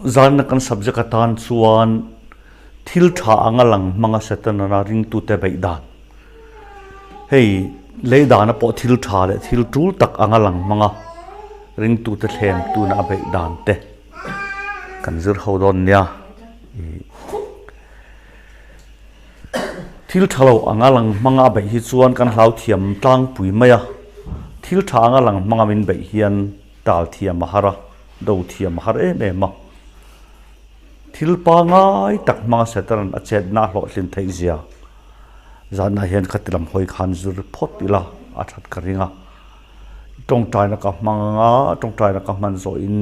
Zanna kan subject atan chuan thil tha anga lang hmanga Setana ringtute beih dan. Hei lei dana pawh thil tha leh thil tul tak anga lang hmanga ringtute thlem tuna a beih dan te kan zir ho dawn nia. Thil tha lo anga lang hmanga a beih hi chuan kan hlau thiam tlangpui mai a, thil tha anga lang hmanga min beih hian tal thiam a har a, do thiam a har em em a. Thil pangai tak hmanga Satan a chetna a hlawhtlin theih zia zanah hian khati lam hawi khan zir phawt ila a that ka ring a. Tawngtaina ka hmang anga tawngtaina ka hman zawhin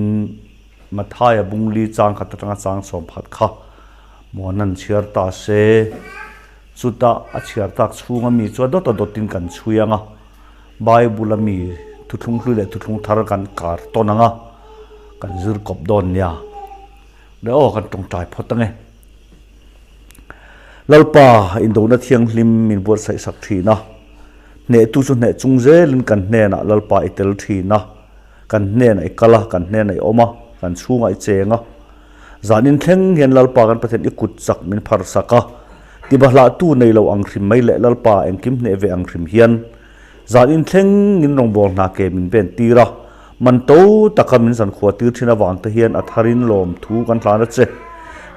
Mathaia bungli chang khat atanga chang sawm pakhat kha muan an chhiar ta se, chutah a chhiar tak chhunga mi chuan dawt a dawtin kan chhui ang a, Bible a mi thuthlung hlui leh thuthlung thar kan kar tawn ang a, kan zir kawp dawn nia. Le aw kan tawngtai phawt ang e. Lalpa indona thianghlim min buatsaih sak thin a, hnehtu chu hneh chung zelin kan hnenah Lalpa i tel thin a. Kan hnenah i kal a, kan hnenah i awm a, kan chhungah i cheng a. Zanin thleng hian Lalpa kan Pathian i kut chak min phar sak a, tibahlahtu nei lo ang hrim mai leh Lalpa engkim hneh ve ang hrim hian zanin thleng in rawngbâwl hna ke min ven tir a, man to taka min zankhua tir thin avang te hian a tharin lawmthu kan hlan a che.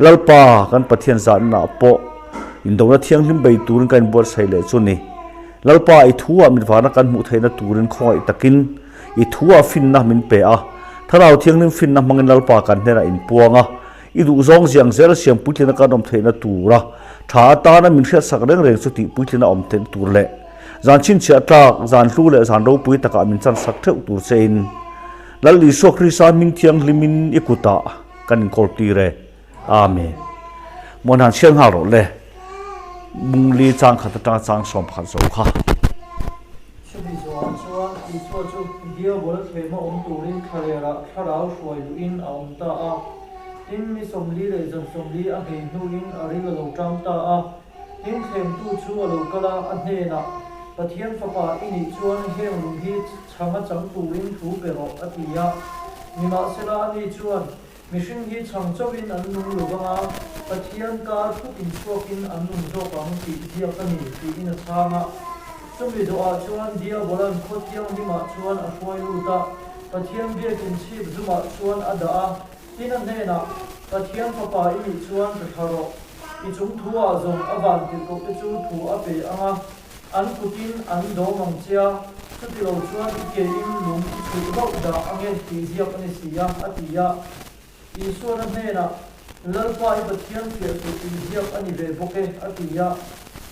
Lalpa kan Pathian zaninah pawh indona thianghlim bei turin ka inbuatsaih leh chu ni. Lalpa i thu ah mitvana kan hmuh theihna turin khawngaih takin I thu ah finna min pe a, Thlarau Thianghlim finna hmangin Lalpa kan hnenah inpuang a, i duhzawng ziang zel siam puitlina kan awm theihna tura tha atana min hriatsak reng reng chu tih puitlina awm theihna tur leh zan chhinchhiah tlak, zan hlu leh zan ropui takah min chansak theuh tur chein Lal Isua Krista hming thianghlimin i kutah kan inkawl tir e. Amen. Muan han chhiar nghal rawh le. Bungli chang khat atanga chang 11 zo kha. Chumi zawhah chuan Isua chu Diabol thlema awm turin thlalera thlarau hruai luhin a awm ta a. Tin, mi 40 leh zan 40 a nghei hnuin a ril a lo ṭam ta a. Tin, thlemtu chu a lo kal a, a hnenah, Pathian Fapa i nih chuan heng lung hi chhang a chang turin thu pe rawh, a ti a. Nimahsela, ani chuan, Mihring hi chhang chauhin an nung lo vang a, Pathian kar thutin chhuakin an nung zawk ang tih ziak a ni, tiin a chhang a. Chumi zawhah chuan Diabolan khaw thianghlimah chuan a hruai lut a, Pathian biakin chhip zumah chuan a dah a, tin a hnenah, Pathian fapa i nih chuan ka thla rawh, i chung thu-ah zawng a van tirhkohte chu thu a pe ang a, An kutin an dawm ang che a, chuti lo chuan i kein lung i chhut hlauh dah ange tih ziak a ni si a, a ti a. Isuana hnenah, Lalpa i Pathian fiah suh tih ziak a ni ve bawk e, a ti a.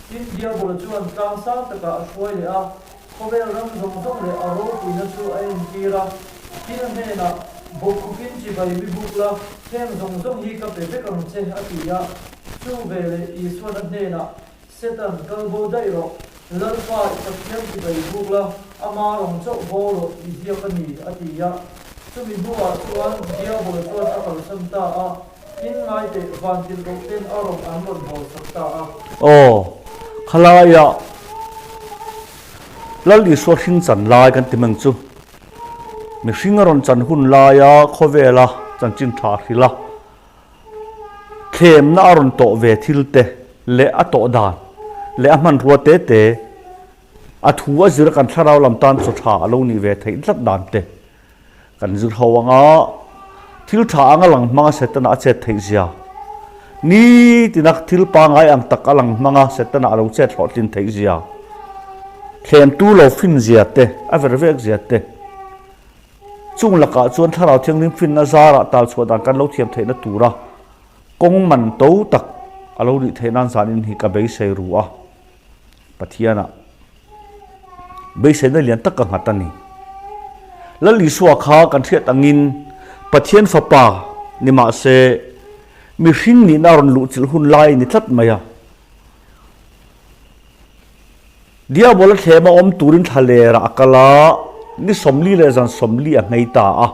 Tin, Diabola chuan tlang sang takah a hruai leh a, khawvel ram zawng zawng leh a ropuina chu a entir a. Tin, a hnenah, Bawkkhupin chibai mi buk la, heng zawng zawng hi ka pe vek ang che, a ti a. Chu veleh Isuana hnenah, Setan, kal bo daih rawh. Lalpa, i Pathian ti bai buk la, ama rawng chauh bo rawh tih ziak a ni, a ti a. Chumi hnuah chuan Diabol chuan a kalsan ta a, tin ngai teh vantirhkoh ten a rawng an rawn bawlsak ta a. Aw, khalaiah Lal Isua hring chan lai kan ti meng chu. Mihring a rawn chan hun laia khawvela chanchin tha hrilh a. Thlemna a rawn tawh ve thil te leh a tawh dan leh a hmanrua te te, a thu a zir a kan thlarau lam tan chaw tha a lo nih ve theih tlat dan te kan zir ho ang a, thil tha anga lang hmanga Setana a chet theih zia, nitina thil pangai ang tak a lang hmanga Setana a lo chet hlawhtlin theih zia, thlemtu lo fin zia te, a ver vek zia te. Chung lakah chuan Thlarau Thianghlim finna zarah tal chhuah dan kan lo thiam theihna tura kawng man to tak a lo nih theih nan zanin hi ka beisei ru a, Pathianah beiseina lian tak ka nghat a ni. Lal Isua kha kan hriat angin Pathian Fapa ni mah se mihring nihna a rawn luhchilh hun lai a ni tlat mai a. Diabola thlema awm turin thla lerah a kal a, ni 40 leh zan 40 a hmei ta a,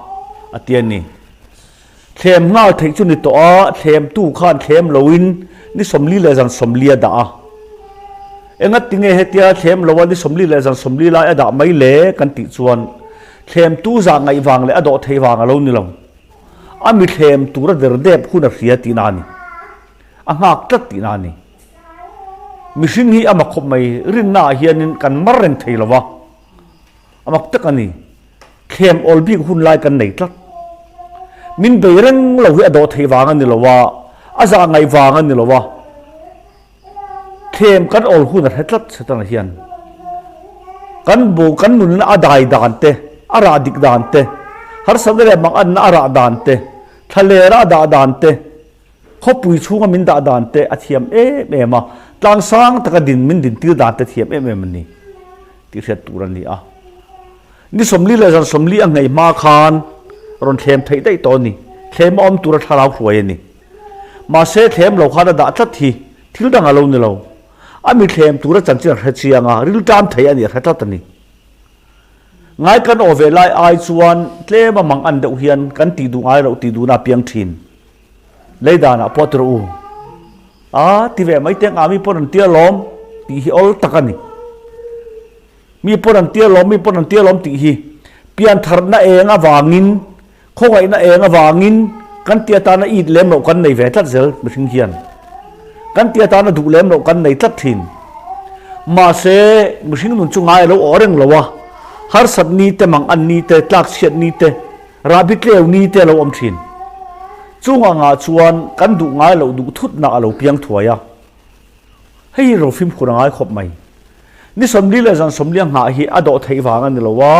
a ti a ni. Thlem nghal theih chu ni tawh a, thlemtu khan thlem loin ni 40 leh zan 40 a dah a. Engati nge hetia thlem loa ni 40 leh zan 40 lai a dah mai le kan tih chuan thlemtu zah ngaih vang leh a dawh theih vang a lo ni lo. A mi thlem tura derdep hun a hria tihna a ni. A nghak tlat tihna a ni. Mihring hi a mak khawp mai, rinna ah hianin kan mar reng thei lo va, a mak tak a ni. Thlem awl bik hun lai kan nei tlat. Min bei reng lo hi a dawh theih vang a ni lo a, a zah ngaih vang a ni lo a. Thlem kan awl hun a hre tlat Setana hian. Kan bu kan nunna a dai dan te, a rah dik dan te, harsatna leh manganna a rah dan te, thlalera a dah dan te, khawpui chhunga min dah dan te a thiam em em a, tlang sang taka din min dintir dan te thiam em em a ni tih hriat tur a ni a. Ni 40 leh zan 40 a nghei hma khan rawn thlem theih daih tawh a ni. Thlem a awm tura thlarau hruai a ni. Mahse thlem lo khan a dah tlat hi thil dang a lo ni lo. A mi thlem tura chanchin a hre chiang a, rilṭam thei a nih a hre tlat a ni. Ngai kan aw ve lai ai chuan tlem a mang an deuh hian kan tih duh ngai loh tih duhna a piang thin. Lei danah pawh ti rawh u. A ti ve mai teng a mi pawn an tia lawm tih hi awl tak a ni. Mi pawn an tia lawm, mi pawn an tia lawm tih hi piantharna eng avangin Khawngaihna eng avangin kan ti atana it lem loh kan nei ve tlat zel mihring hian. Kan ti atana duh lem loh kan nei tlat thin. Mahse, mihring nun chu ngai a lo awh reng lo a, harsat ni te, mang an ni te, tlak chhiat ni te, rahbi tleu ni te a lo awm thin. Chung angah chuan kan duh ngai loh duh thutna a lo piang thuai a. Hei hi ro fimkhur a ngai khawp mai. Ni 40 leh zan 40 a nghah hi a dawh theih vang a ni lo a,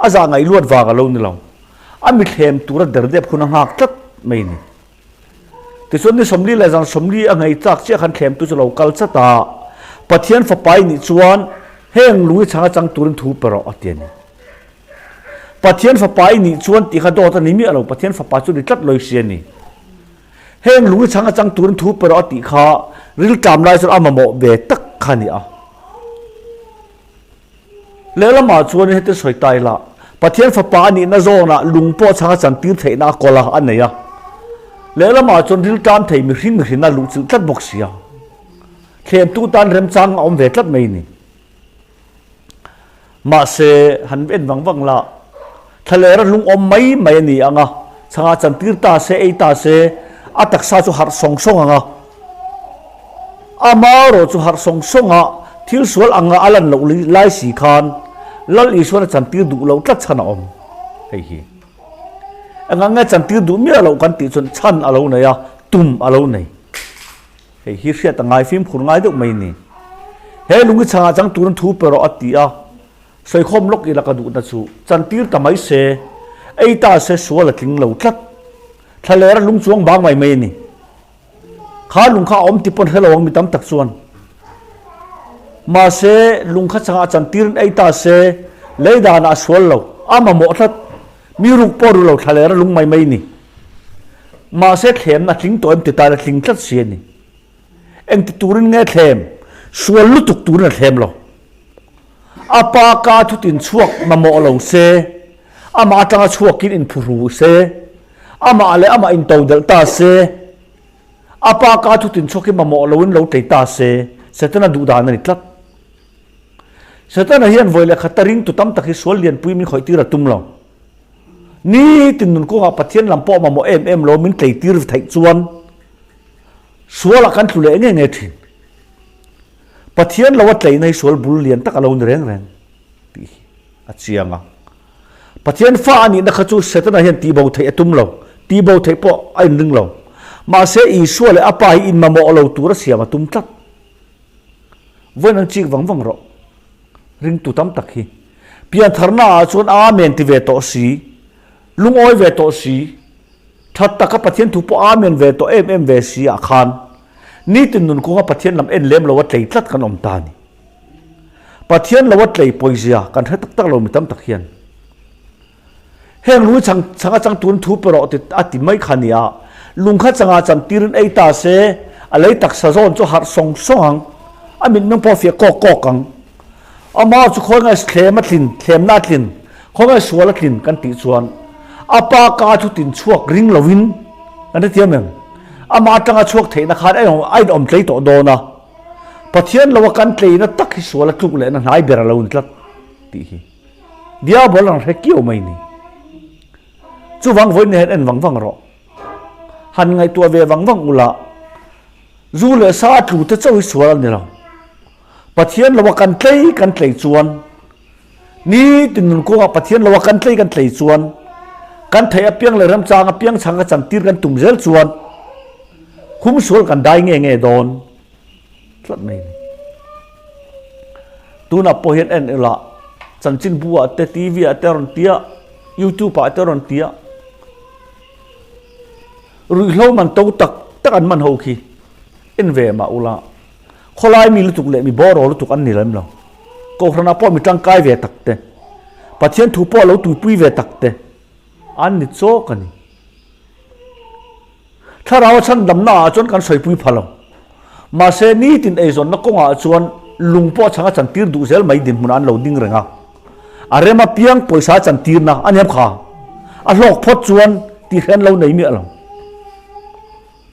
a zah ngaih luat vang a lo ni lo. A mithlem tura derdep hun a nghak tlat mai a ni. Tichuan ni 40 leh zan 40 a nghei chak chiah khan thlemtu chu lo kal chat a, Pathian fapa i nih chuan heng lung i chhang a chang turin thu pe rawh a ti a ni. Pathian fapa i nih chuan tih kha dawt a ni miah lo, Pathian fapa chu ni tlat lawih si a ni. Heng lung i chhang a chang turin thu pe rawh a tih kha rilṭam lai chuan a mamawh ve tak kha a ni a. Lehlamah chuan heti sawi ta ila, Pathian fapa a nihna zawnah lung pawh chhang a chantir theihna a kawl a, a nei a. Lehlamah chuan rilṭam thei mihring mihrinna a luhchilh tlat bawk si a. Thlemtu tan remchang a awm ve tlat mai a ni. Mahse, han en vang vang la, thlalera lungawm mai mai a ni ang a, chhangah chantir ta se, ei ta se, a taksa chu harh sawng sawng ang a. Amaherawh chu harh sawng sawng a, thil sual anga a lan loh lai si khan Lal Isuan a chantir duh loh tlat chhan a awm. Hei hi engah nge chantir duh miah loh kan tih chuan chhan a lo nei a, tum a lo nei. Hei hi hriat a ngai fimkhur ngai deuh mai ni. He lungi chhangah chang turin thu pe rawh a ti a, sawikhawm lawk ila ka duhna chu chantir ta mai se, ei ta se sual a tling lo tlat. Thlaler a lung chuang bang mai mai a ni. Kha lung kha a awm ti pawn hre lo ang mi tam tak chuan. Mahse lung kha chhangah chantirin ei ta se, lei danah a sual lo, a mamawh tlat. Mi ruk pawh ru lo thlaler a lung mai mai ni. Mahse thlemna a tling tawh em ti tan a tling tlat si a ni. Engti turin nge thlem? Sual lutuk turin a thlem lo. A pa ka thutin chhuak mamawh lo se, amah atanga chhuakin inphuhru se, amah leh amah intodelh ta se, a pa ka thutin chhuakin mamawh loin lo tlei ta se, Setana duhdan a ni tlat. Setana hian vawi leh khata ringtu tam tak hi sual lianpui min khawihtir a tum lo. Nitin nun kawngah Pathian lam pawh mamawh em em lo min tleitir theih chuan sualah kan tlu leh nge nge thin. Pathian lo a tleina hi sual bul lian tak a lo ni reng reng tih hi a chiang a. Pathian fa a nihna kha chu Setana hian tihbo theih a tum lo, tihbo theih pawh a inring lo. Mahse Isua leh a Pa hi inmamawh lo tura siam a tum tlat. Vawiin an chik vang vang rawh. Ringtu tam tak hi. Piantharna ah chuan Amen ti ve tawh si, lungawi ve tawh si, that taka Pathian thu pawh Amen ve tawh em em ve si ah khan nitin nun kawnga Pathian lam en lem lo a tlei tlat kan awm ta a ni. Pathian lo a tlei pawizia kan hre tak tak lo mi tam tak hian. Heng lung hi chang chang a chang turin thu pe rawh ti a ti mai kha nia. Lung kha changah chan tirin ei ta se, a lei taksa zawn chu harh sawng sawng ang. A mitmeng pawh a fiah kawk kawk ang. Amah chu khawi ngai thlem a tlin, thlemna a tlin, khawi ngai sual a tlin kan tih chuan a pa ka thu tin chhuak ring lovin kan hrethiam em? Amah atanga chhuak theihna khan a inawm tlei tawh dawn a. Pathian lo a kan tleina tak hi sual a tluk lehna hnai ber a lo ni tlat tih hi. Diabol ang hre kiau mai ni. Chuvang vawiin hian en vang vang rawh. Han ngaihtuah ve vang vang ula, zu leh sa tlu te chauh hi sual a ni lo. Pathian loa kan tlei kan tlei chuan, nitin nun kawngah Pathian loa kan tlei kan tlei chuan, kan theih apiang leh remchang apiang chhang ka chantir kan tum zel chuan hum sual kan dai nge nge dawn tlat mai a ni. Tunah pawh hian en ila chanchinbu ah te TV ah te a rawn tia, YouTube ah te a rawn tia, ruihhlo man to tak tak an man ho khi en ve mah ula khawlai mi lutuk leh mi bawraw lutuk an ni lem lo. Kohhranah pawh mi tangkai ve tak te, Pathian thu pawh lo tuipui ve tak te an ni chawk a ni. Thlarau a chhandamna ah chuan kan sawipui pha lo. Mahse nitin eizawnna kawngah chuan lung pawh chhang a chantir duh zel mai dinhmunah an lo ding reng a. A rem apiang pawisa a chantirna a niam kha. A hlawk phawt chuan tihre an lo nei miah lo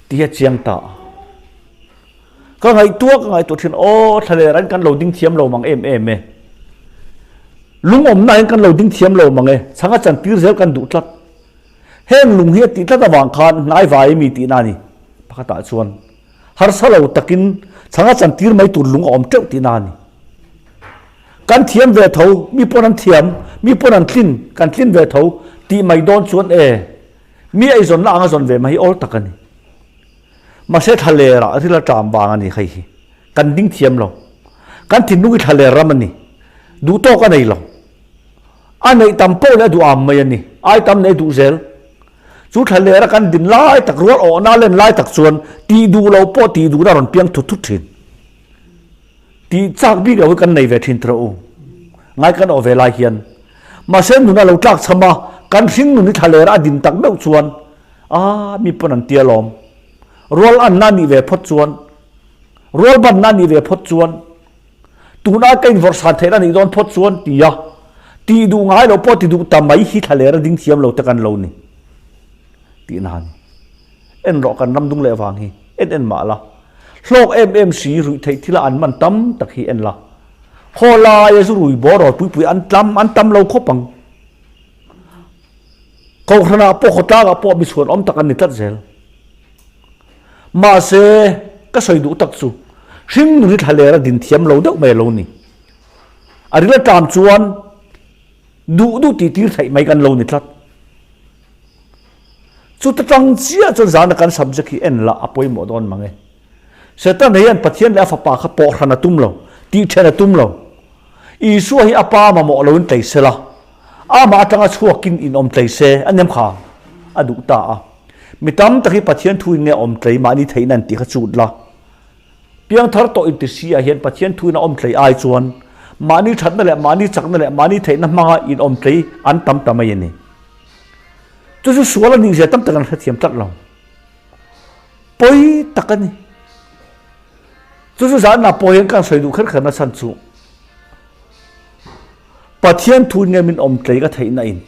tih hi a chiang ta a. Ka ngaihtuah ka ngaihtuah thin aw thlaler an kan lo ding thiam lo mang em em e. Lungawmna hian kan lo ding thiam lo mang e. Chhang a chantir zel kan duh tlat. Heng lung hi a tih tlat avang khan hnai vai mi tihna a ni. Pakhatah chuan harsa lo takin chhanga chantir mai tur lung a awm teuh tihna a ni. Kan thiam ve tho, mi pawn an thiam, mi pawn an tlin, kan tlin ve tho tih mai dawn chuan e, mi eizawnna anga zawn ve mai hi awl tak a ni. Mahse thlalerah ril a ṭam vang a ni hei hi. Kan ding thiam lo. Kan thinlung hi thlaler ram a ni. Duhtawk a nei lo. A neih tam poh leh a duh am mai a ni. Ai tam nei duh zel. Chu thla lera kan din lai tak rual awhna len lai tak chuan tih duh lo pawh tih duhna rawn piang thut thut thin. Tih chak bik lo hi kan nei ve thin tawh u. Ngai kan awh ve lai hian. Mahse nun a lo tlak cham a, kan hring nun hi thla lera a din tak meuh chuan a mi pawn an tia lawm. Rual anna a nih ve phawt chuan, rual banna a nih ve phawt chuan, Tuna ka invawrh san theihna nih dawn phawt chuan ti a, tih duh ngai loh pawh ti duh ta mai hi thlaler a ding thiam lo te kan lo ni tihna a ni. En rawh kan ram dung leh vang hi en en mah la, hlawk em em si ruih theih thila an man tam tak hi en la, khaw laia zu rui bawr rawl pui pui an tlam an tam lo khawp ang. Kohhranah pawh khawtlangah pawh mi chhuan awm tak an ni tlat zel. Mahse, ka sawi duh tak chu hringnun hi thlaler a din thiam lo deuh mai a lo ni. A ril aṭam chuan duh duh tih tir theih mai kan lo ni tlat. Chuta ṭang chiah chuan zana kan subject hi en lah a pawimawh dawn mang e. Satan hian Pathian leh a fapa kha pawh hran a tum lo, tih ṭhen a tum lo. Isua hi a pa mamawh loin tlei se la, amah aṭanga chhuakin inawm tlei se a nem kha a duh ta a. Mi tam tak hi Pathian thuin nge awm tlei mahni theihna an tih kha chut la. Piangthar tawh inti si ah hian Pathian thuin a awm tlei ai chuan mahni thatna leh mahni chakna leh mahni theihna hmanga inawm tlei an tam ta mai a ni. Chu chu sual a nih zia tam tak an hrethiam tlat lo. Pawi tak a ni. Chu chu zanah pawh hian kan sawi duh kher kher nachhan chu Pathian thuin nge min awm tlei ka theihna in.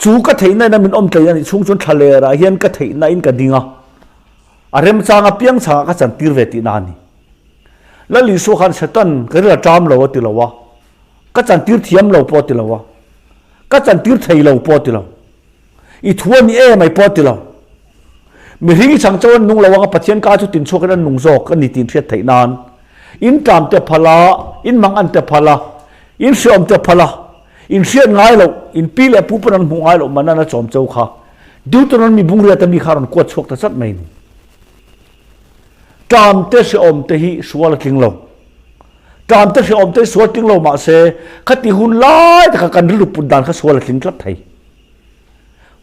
Chu ka theihna in a min awm tlei a nih chhung chuan thlalerah hian ka theihna in ka ding a, a remchang apiang chhangah ka chantir ve tihna a ni. Lal Isua khan Satan ka ril a ṭam lo a ti lo a, ka chantir thiam lo pawh a ti lo a, ka chantir thei lo pawh a ti lo, i thu a ni em ai pawh a ti lo. Mihring i chang chauh an nung lo anga Pathian ka chu tinchhuakin an nung zawk a ni tih in hriat theih nan in tlam te phal a, in mang an te phal a, in hreawm te phal a, In hriat ngai loh, in pi leh pu pawn an hmuh ngai loh man an a chawm cho kha Deuteronomy bungriat a mi kha a rawn kuat chhuak ta chat mai ni. Ṭam te hrehawm te hi sual a tling lo. Ṭam te hrehawm te hi sual tling lo mah se khati hun lai takah kan rilru put dan kha sual a tling tlat thei.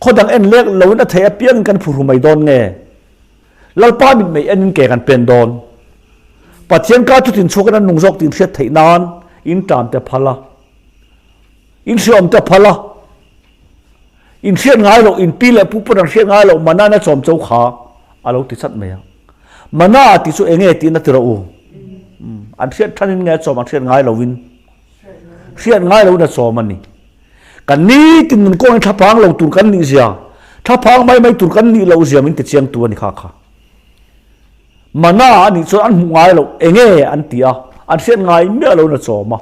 Khaw dang en lek loin a thei apiangin kan phuhru mai dawn nge? Lalpa mitmei enin ke kan pen dawn. Pathian ka chutin chhuakin an nung zawk tih hriat theih nan in ṭam te phal a. In hriawm te phal a, in hriat ngai loh, in pi leh pu pawn an hriat ngai loh mana na chawm cho kha a lo ti chat mai a. Mana tih chu enge tiin a ti rawh u. An hriat thanin nge a chawm an hriat ngai loin hriat ngai loin a chawm a ni. Kan nitin nun kawngin thlaphang lo tur kan nih zia, thlaphang mai mai tur kan nih loh zia min ti chiang tu a ni kha kha. Mana a nih chuan an hmuh ngai loh enge an ti a, an hriat ngai miah loin a chawm a.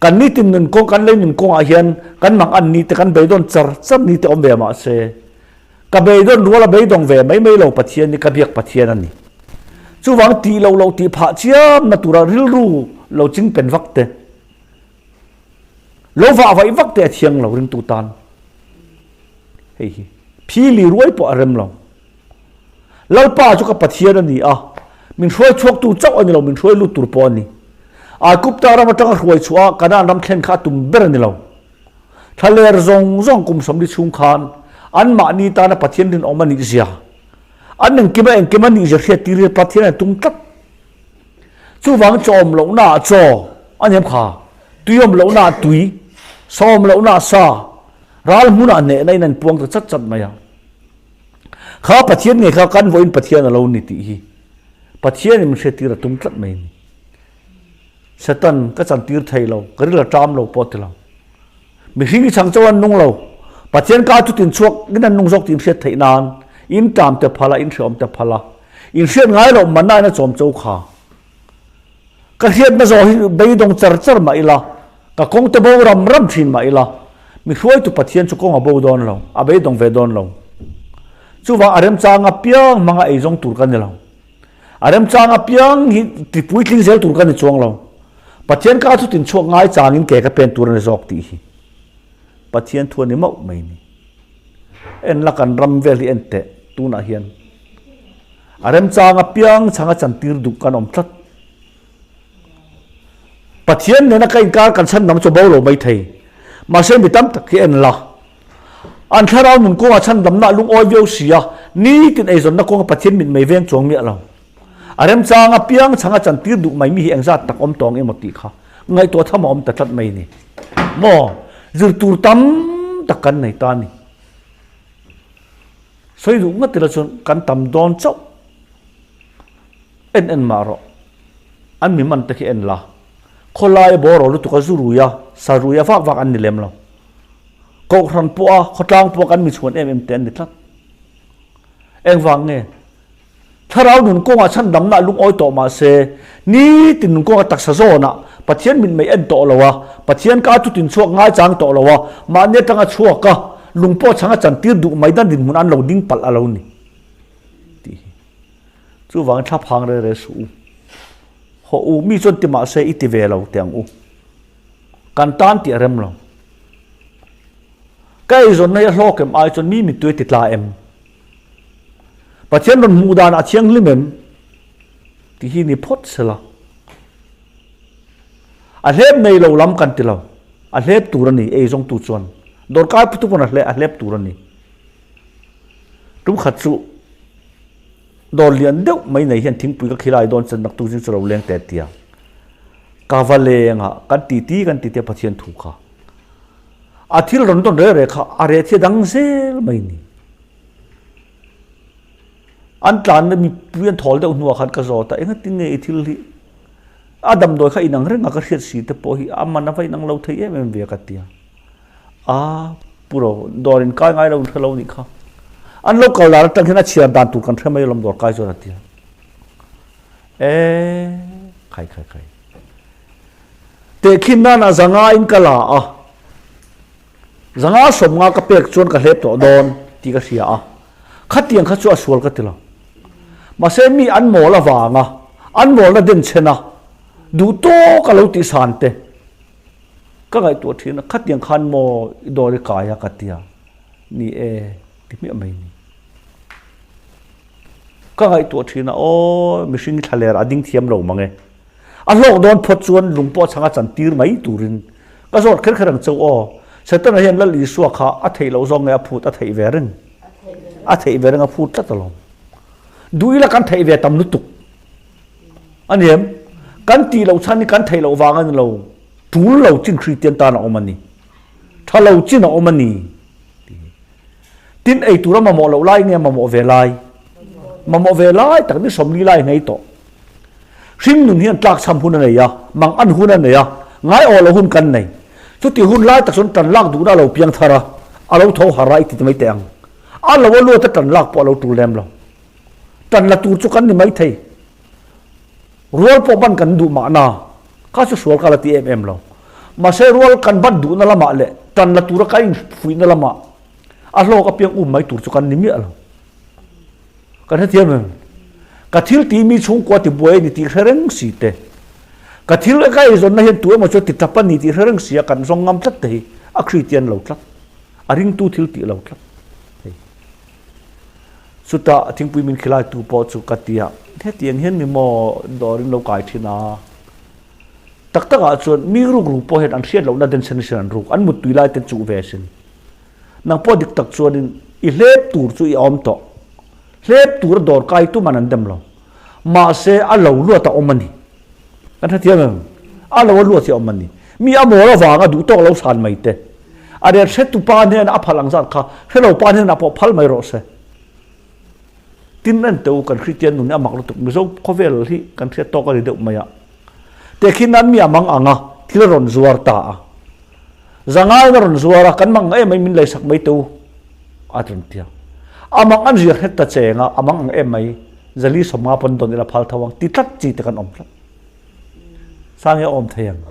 Kan nitin nun kawng, kan lei nun kawngah hian kan mang an ni te, kan beidawn char char ni te awm ve mahse, Ka beidawn rual a beidawng ve mai mai lo Pathian hi ka biak Pathian a ni. Chuvang tih loh loh tih phah chiamna tura rilru lo chingpen vak te, lo vah vaih vak te a thiang lo ringtu tan. Hei hi phili ruai pawh a rem lo. Lalpa chu ka Pathian a ni a, min hruai chhuaktu chauh a ni lo, min hruai lut tur pawh a ni. Aigupta ram atanga hruai chhuah a Kanaan ram thlen kha a tum ber a ni lo. Thlaler zawng zawng kum sawmli chhung khan anmahni tana Pathian rinawm a nih zia, an engkima engkim a nih zia hriat tir hi Pathian a tum tlat. Chuvang chaw awm lohnaah chaw a ni em kha, tui awm lohnaah tui, sa awm lohnaah sa, ral hmunah hnehna in an puang ta chat chat mai a. Kha Pathian ngei kha kan vawiin Pathian a lo ni tih hi Pathianin min hriattir a tum tlat mai a ni. Satan ka chantir thei lo, ka ril a ṭam lo pawh a ti lo. Mihring i chang chauh an nung lo, Pathian ka chu tin chhuak in an nung zawk tih in hriat theih nan in ṭam te phal a, in hreawm te phal a, in hriat ngai loh manna in a chawm cho kha. Ka hriatna zawh hi beidawng char char mah ila, ka kawng te bo ram ram ṭhin mah ila, mi hruaitu Pathian chu kawng a bo dawn lo, a beidawng ve dawn lo. Chuvang a remchang apiang hmanga eizawng tur ka ni lo. A remchang apiang hi ti puitling zel tur ka ni chuang lo. Pathian ka chu tin chhuak ngai changin ke ka pen tur a ni zawk tih hi Pathian thu a ni mauh mai ni. En la kan ram vel hi en teh tunah hian a remchang apiang chhanga chantir duh kan awm tlat. Pathian nena ka inkar kan chhan dang chu bo lo mai thei. Mahse mi tam tak hi en la. An thlarau nun kawngah chhandamna a lungawi viau si a, nitin eizawnna kawnga Pathian mit mei veng chuang miah lo. A remchang apiang chhanga chantir duh mai mi hi engzat tak awm tawng emaw tih kha ngaihtuah tham a awm ta tlat mai ni. Maw? Zir tur tam tak kan nei ta a ni. Sawi duh ngat ila chuan kan tam dawn chauh. En en mah rawh. An mi man te khi en la. Khawlai bawraw lutuk a zu rui a, sa rui a vak vak an ni lem lo. Kohhran pawha khawtlang pawha kan mi chhuan em em te an ni tlat. Engvang nge? Thlarau nun kawngah chhandamna a lungawi tawh mah se, nitin nun kawnga taksa zawnah Pathian mit mei en tawh lo a, Pathian ka chutin chhuak ngaichang tawh lo a, mahni atanga chhuak a, lung pawh chhanga chantir duh mai dan dinhmun an lo ding palh a lo ni. Tih hi. Chuvangin thla phang re re suh u. Hawh u, mi chuan ti mah se i ti ve lo teh ang u. Kan tan tih a rem lo. Ka eizawnna hi a hlawk em ai chuan mi mittui a ti tla em? Pathian rawn hmuh danah a thianghlim em? Tih hi ni phawt sela. A hlep nei lo lam kan ti lo. A hlep tur a ni eizawngtu chuan. Dawrkai putu pawn a hlep tur a ni. Tum khat chu Dawr lian deuh mai nei hian thingpui ka khilai dawn chuan naktuk zing chu lo leng teh tia. Ka va leng a, kan titi kan titi a Pathian thu kha. A thil rawn dawn reh reh kha a reh thia dang zel mai ni. An tlanna mipui an thawl deuh hnuah khan ka zawt a, engatin nge i thil hi a damdawi kha inang reng a ka hriat si te pawh hi a man a va inang lo thei em em ve ka tia. A, Pu Ro, dawr in kai ngai lo in hre lo nih kha. An lo kal dan atang hian a chhiar dan tur kan hre mai alawm dawr kai chuan a ti a. E, khai khai khai. Tehkhin nan a zanga in ka la a. Zanga sawmnga ka pek chuan ka hlep tawh dawn tih ka hria a. Khatiang kha chu a sual ka ti lo. Mahse mi an mawl avanga an mawlna denchhen a duh tawk a lo tihsan te. Ka ngaihtuah thin a, khatiang khan maw i dawr i kai a ka ti a, ni e ti hmiah mai ni. Ka ngaihtuah thin a, aw mihring i thlaler a ding thiam lo mang e. A hlawk dawn phawt chuan lung pawh a chhang a chan tir mai turin ka zawt kher kher ang cheu aw. Setana hian Lal Isua kha a theih loh zawng nge a phut a theih ve reng. A theih ve reng a phut tlat alawm. Duh ila kan theih ve tam lutuk. A ni em? Kan tih loh chhan hi kan theih loh vang a ni lo. Tul lo chin Kristian tan a awm a ni. Tha lo chin a awm a ni. Tin ei tura mamawh loh lai nge mamawh ve lai? Mamawh ve lai tak ni 40 lai ngei tawh. Hring nun hian tlak chham hun a nei a, mang an hun a nei a, ngai awh loh hun kan nei. Chuti hun lai tak chuan tan lak duhna a lo piang thar a, a lo tho har a i ti ta mai teh ang. A lo a luat a tan lak pawh a lo tul lem lo. Tan la tur chu kan ni mai thei. Rual pawh ban kan duh mahna, kha chu sual ka la ti em em lo. Mahse rual kan ban duhna lamah leh tan la tura ka infuihna lamah. A hlawk apiang um mai tur chu kan ni miah lo. Kan hrethiam em? Ka thil tih mi chhungkua ti buai a ni tih hre reng si te. Ka thil ka eizawnna hian tu emaw chu a ti tap a ni tih hre reng si a kan zawng ngam tlat te hi a Kristian lo tlat. A ringtu thil tih lo tlat. Hei. Chutah thingpui min khilaitu pawh chu ka ti a, hetiang hian mi maw dawrin lo kai thin a. Tak takah chuan mi ruk ruk pawh hian an hriat lohna den sen sin an ruk, an muttui lai te chuh ve sin. Nang pawh dik tak chuanin i hlep tur chu i awm tawh. Hlep tura dawr kai tuman an dem lo. Mahse a lo luat a awm a ni. Kan hrethiam em? A lo a luat hi a awm a ni. Mi a mawl avanga duh tawk lo san mai te. A ret hretu pa hnenah a phal ang zat kha hrelo pa hnenah pawh phal mai rawh se. Tin en teh u kan Kristian nun hi a mak lutuk. Mizo khawvel hi kan hriat tawk a ni deuh mai a. Tehkhin nan mi a mang ang a, thil a rawn zuar ta a. Zangain a rawn zuar a, kan mang ang em mai min leisak mai teh u a rawn ti a. A mang an zir hret ta cheng a, a mang ang em mai zali sawmnga pawn dawn ila phal tho ang ti tlat chi te kan awm tlat. Sangi a awm thei ang,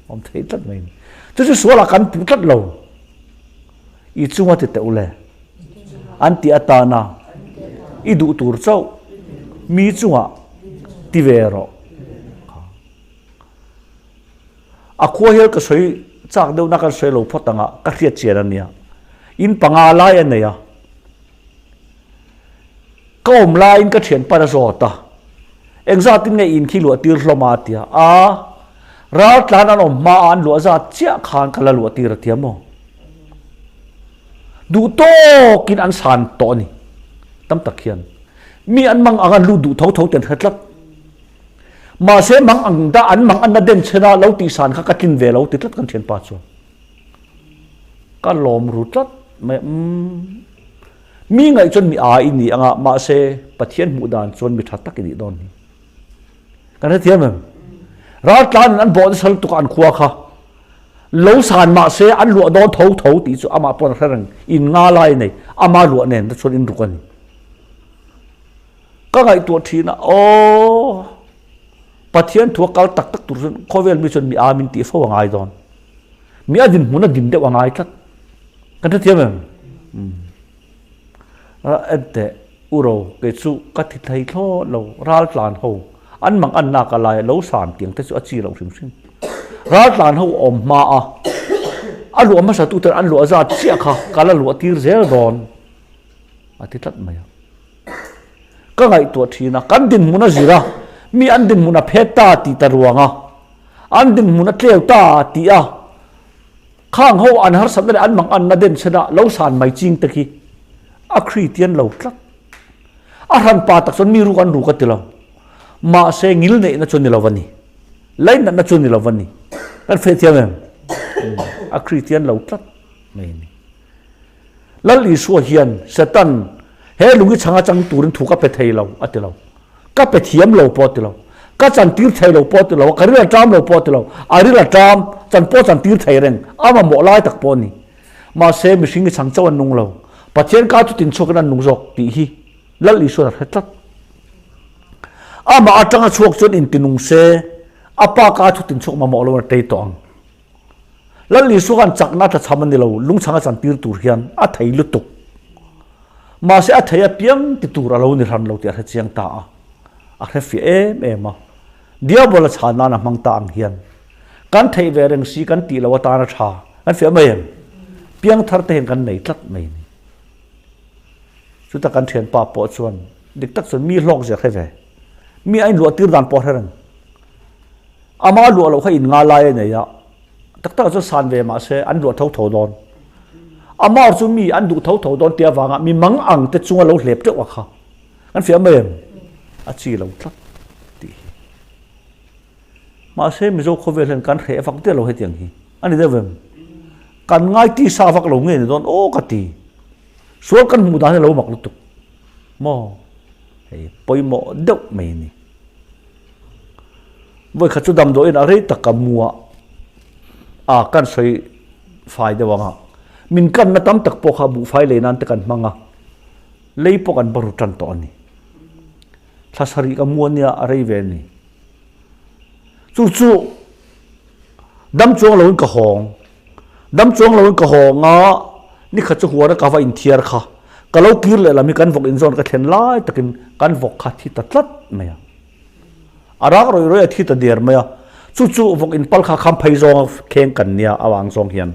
awm thei tlat mai ni. Chu chu sualah kan puh tlat lo. I chunga ti teh u le. An ti atana i duh tur chauh mi chungah ti ve rawh. A khua hial ka sawi chak deuhna kan sawi lo phawt ang a, ka hriat chian a nia. In panga lai a nei a. Ka awm laiin ka thianpan a zawt a, engzatin nge in khi luah tir hlawm a tia. A, raltlan an awm hma a an luah zat chiah khan ka la luah tir a tia maw? Duh tawkin an san tawh a ni. Tam tak hian mi an mang ang an lut duh tho tho ten hre tlat. Mahse mang ang dah an mang an na den chhen a lo tih san kha ka tlin ve lo ti tlat kan thianpa chuan. Ka lawm ru tlat mai umm. Mi ngaih chuan mi a i ni anga mahse Pathian hmuh dan chuan mi tha tak i nih dawn hi. Kan hrethiam em? Raltlan in an bawh nasa lutuk a an khua kha. Lo san mahse an luah dawn tho tho tih chu amah pawn a hre reng. In nga lai nei ama luah nen te chuan in ruk a ni. Ka ngaihtuah thin a, aw Pathian thu a kal tak tak tur chuan khawvel mi chuan mi a min tih fo a ngai dawn. Mi a dinhmun a din deuh a ngai tlat. Kan hrethiam em? Enteh, Uro, kei chu ka thi thei thlawt lo, ral tlan ho, an mang an nak a lai a lo san tiang te chu a chi loh hrim hrim. Ral tlan ho awm hma a, a luah hmasa tu ten an luah zat chiah kha ka la luah tir zel dawn a ti tlat mai a. Ka ngaihtuah thin a, kan dinhmun a zir a, mi an dinhmun a phet ta tih ta ruang a, an dinhmun a tleu ta tih a, khang ho an harsatna leh an mang anna den chhen a lo san mai ching te khi a Kristian lo tlat. A hranpa tak chuan mi ruk an ruk a ti lo. Mahse ngil neihna chu ni lo a ni. Lainatna chu ni lo a ni. Kan feh thiam em? A Kristian lo tlat mai a ni. Lal Isua hian Satan he lungi chhanga chang turin thu ka pe thei lo a ti lo. Ka pe thiam lo pawh a ti lo. Ka chantir thei lo pawh a ti lo. Ka ril a ṭam lo pawh a ti lo. A ril a ṭam, chan pawh chantir thei reng. A mamawh lai tak pawh a ni. Mahse mihring hi chhang chauh an nung lo. Pathian ka chu tinchhuakin an nung zawk tih hi Lal Isuan a hre tlat. Amah aṭanga chhuak chuan intinung se, a pa ka chu tinchhuak mamawh lo a tei tawh ang. Lal Isua khan chakna tla chham a ni lo, lungchhang a chantir tur hian a thei lutuk. Mahse a thei apiang ti tur a lo ni hran lo tih a hre chiang ta a, a hre fiah em em a. Diabol a chhan nan a hmang ta ang hian kan theih ve reng si kan tih loh atan a tha, kan fiah mai em? Piang thar te hian kan nei tlat mai a ni. Chuta kan thianpa pawh chuan dik tak chuan mi hlawk zia hre ve, mi a inluah tir dan pawh a hre reng. Ama luah loh kha in nga lai a nei a, tak tak ah chuan san ve mah se an luah tho tho dawn. Ama chu mi an duh tho tho dawn tia vanga mi mang ang te chunga lo hlep teuh a kha. Kan fiah mai em? A chi lo tlat tih hi. Mahse Mizo khawvel hian kan hreh vak der lo hetiang hi. A ni deuh em? Kan ngai tisa vak lo nge ni dawn aw ka ti. Sual kan hmuh dan hi lo mak lutuk. Maw? Hei pawimawh deuh mai a ni. Vawikhat chu damdawiin a rei tak ka mu a, a kan sawi fai deuh ang a, min kanna tam tak pawh kha buhfai lei nan te kan hmang a, lei pawh kan baru tan tawh a ni. Thla sarih ka mu a nia a rei ve a ni. Chu chu dam chuang loin ka hawng, dam chuang loin ka hawng a, Nikhat chu huana ka va inthiar kha. Ka lo kir leh lam hi kan vawk inzawn ka thlen lai takin kan vawk kha thi ta tlat mai a. A rak rawih rawih a thi ta der mai a. Chu chu vawk inpal kha kham phei zawnga kheng kan nia avang zawng hian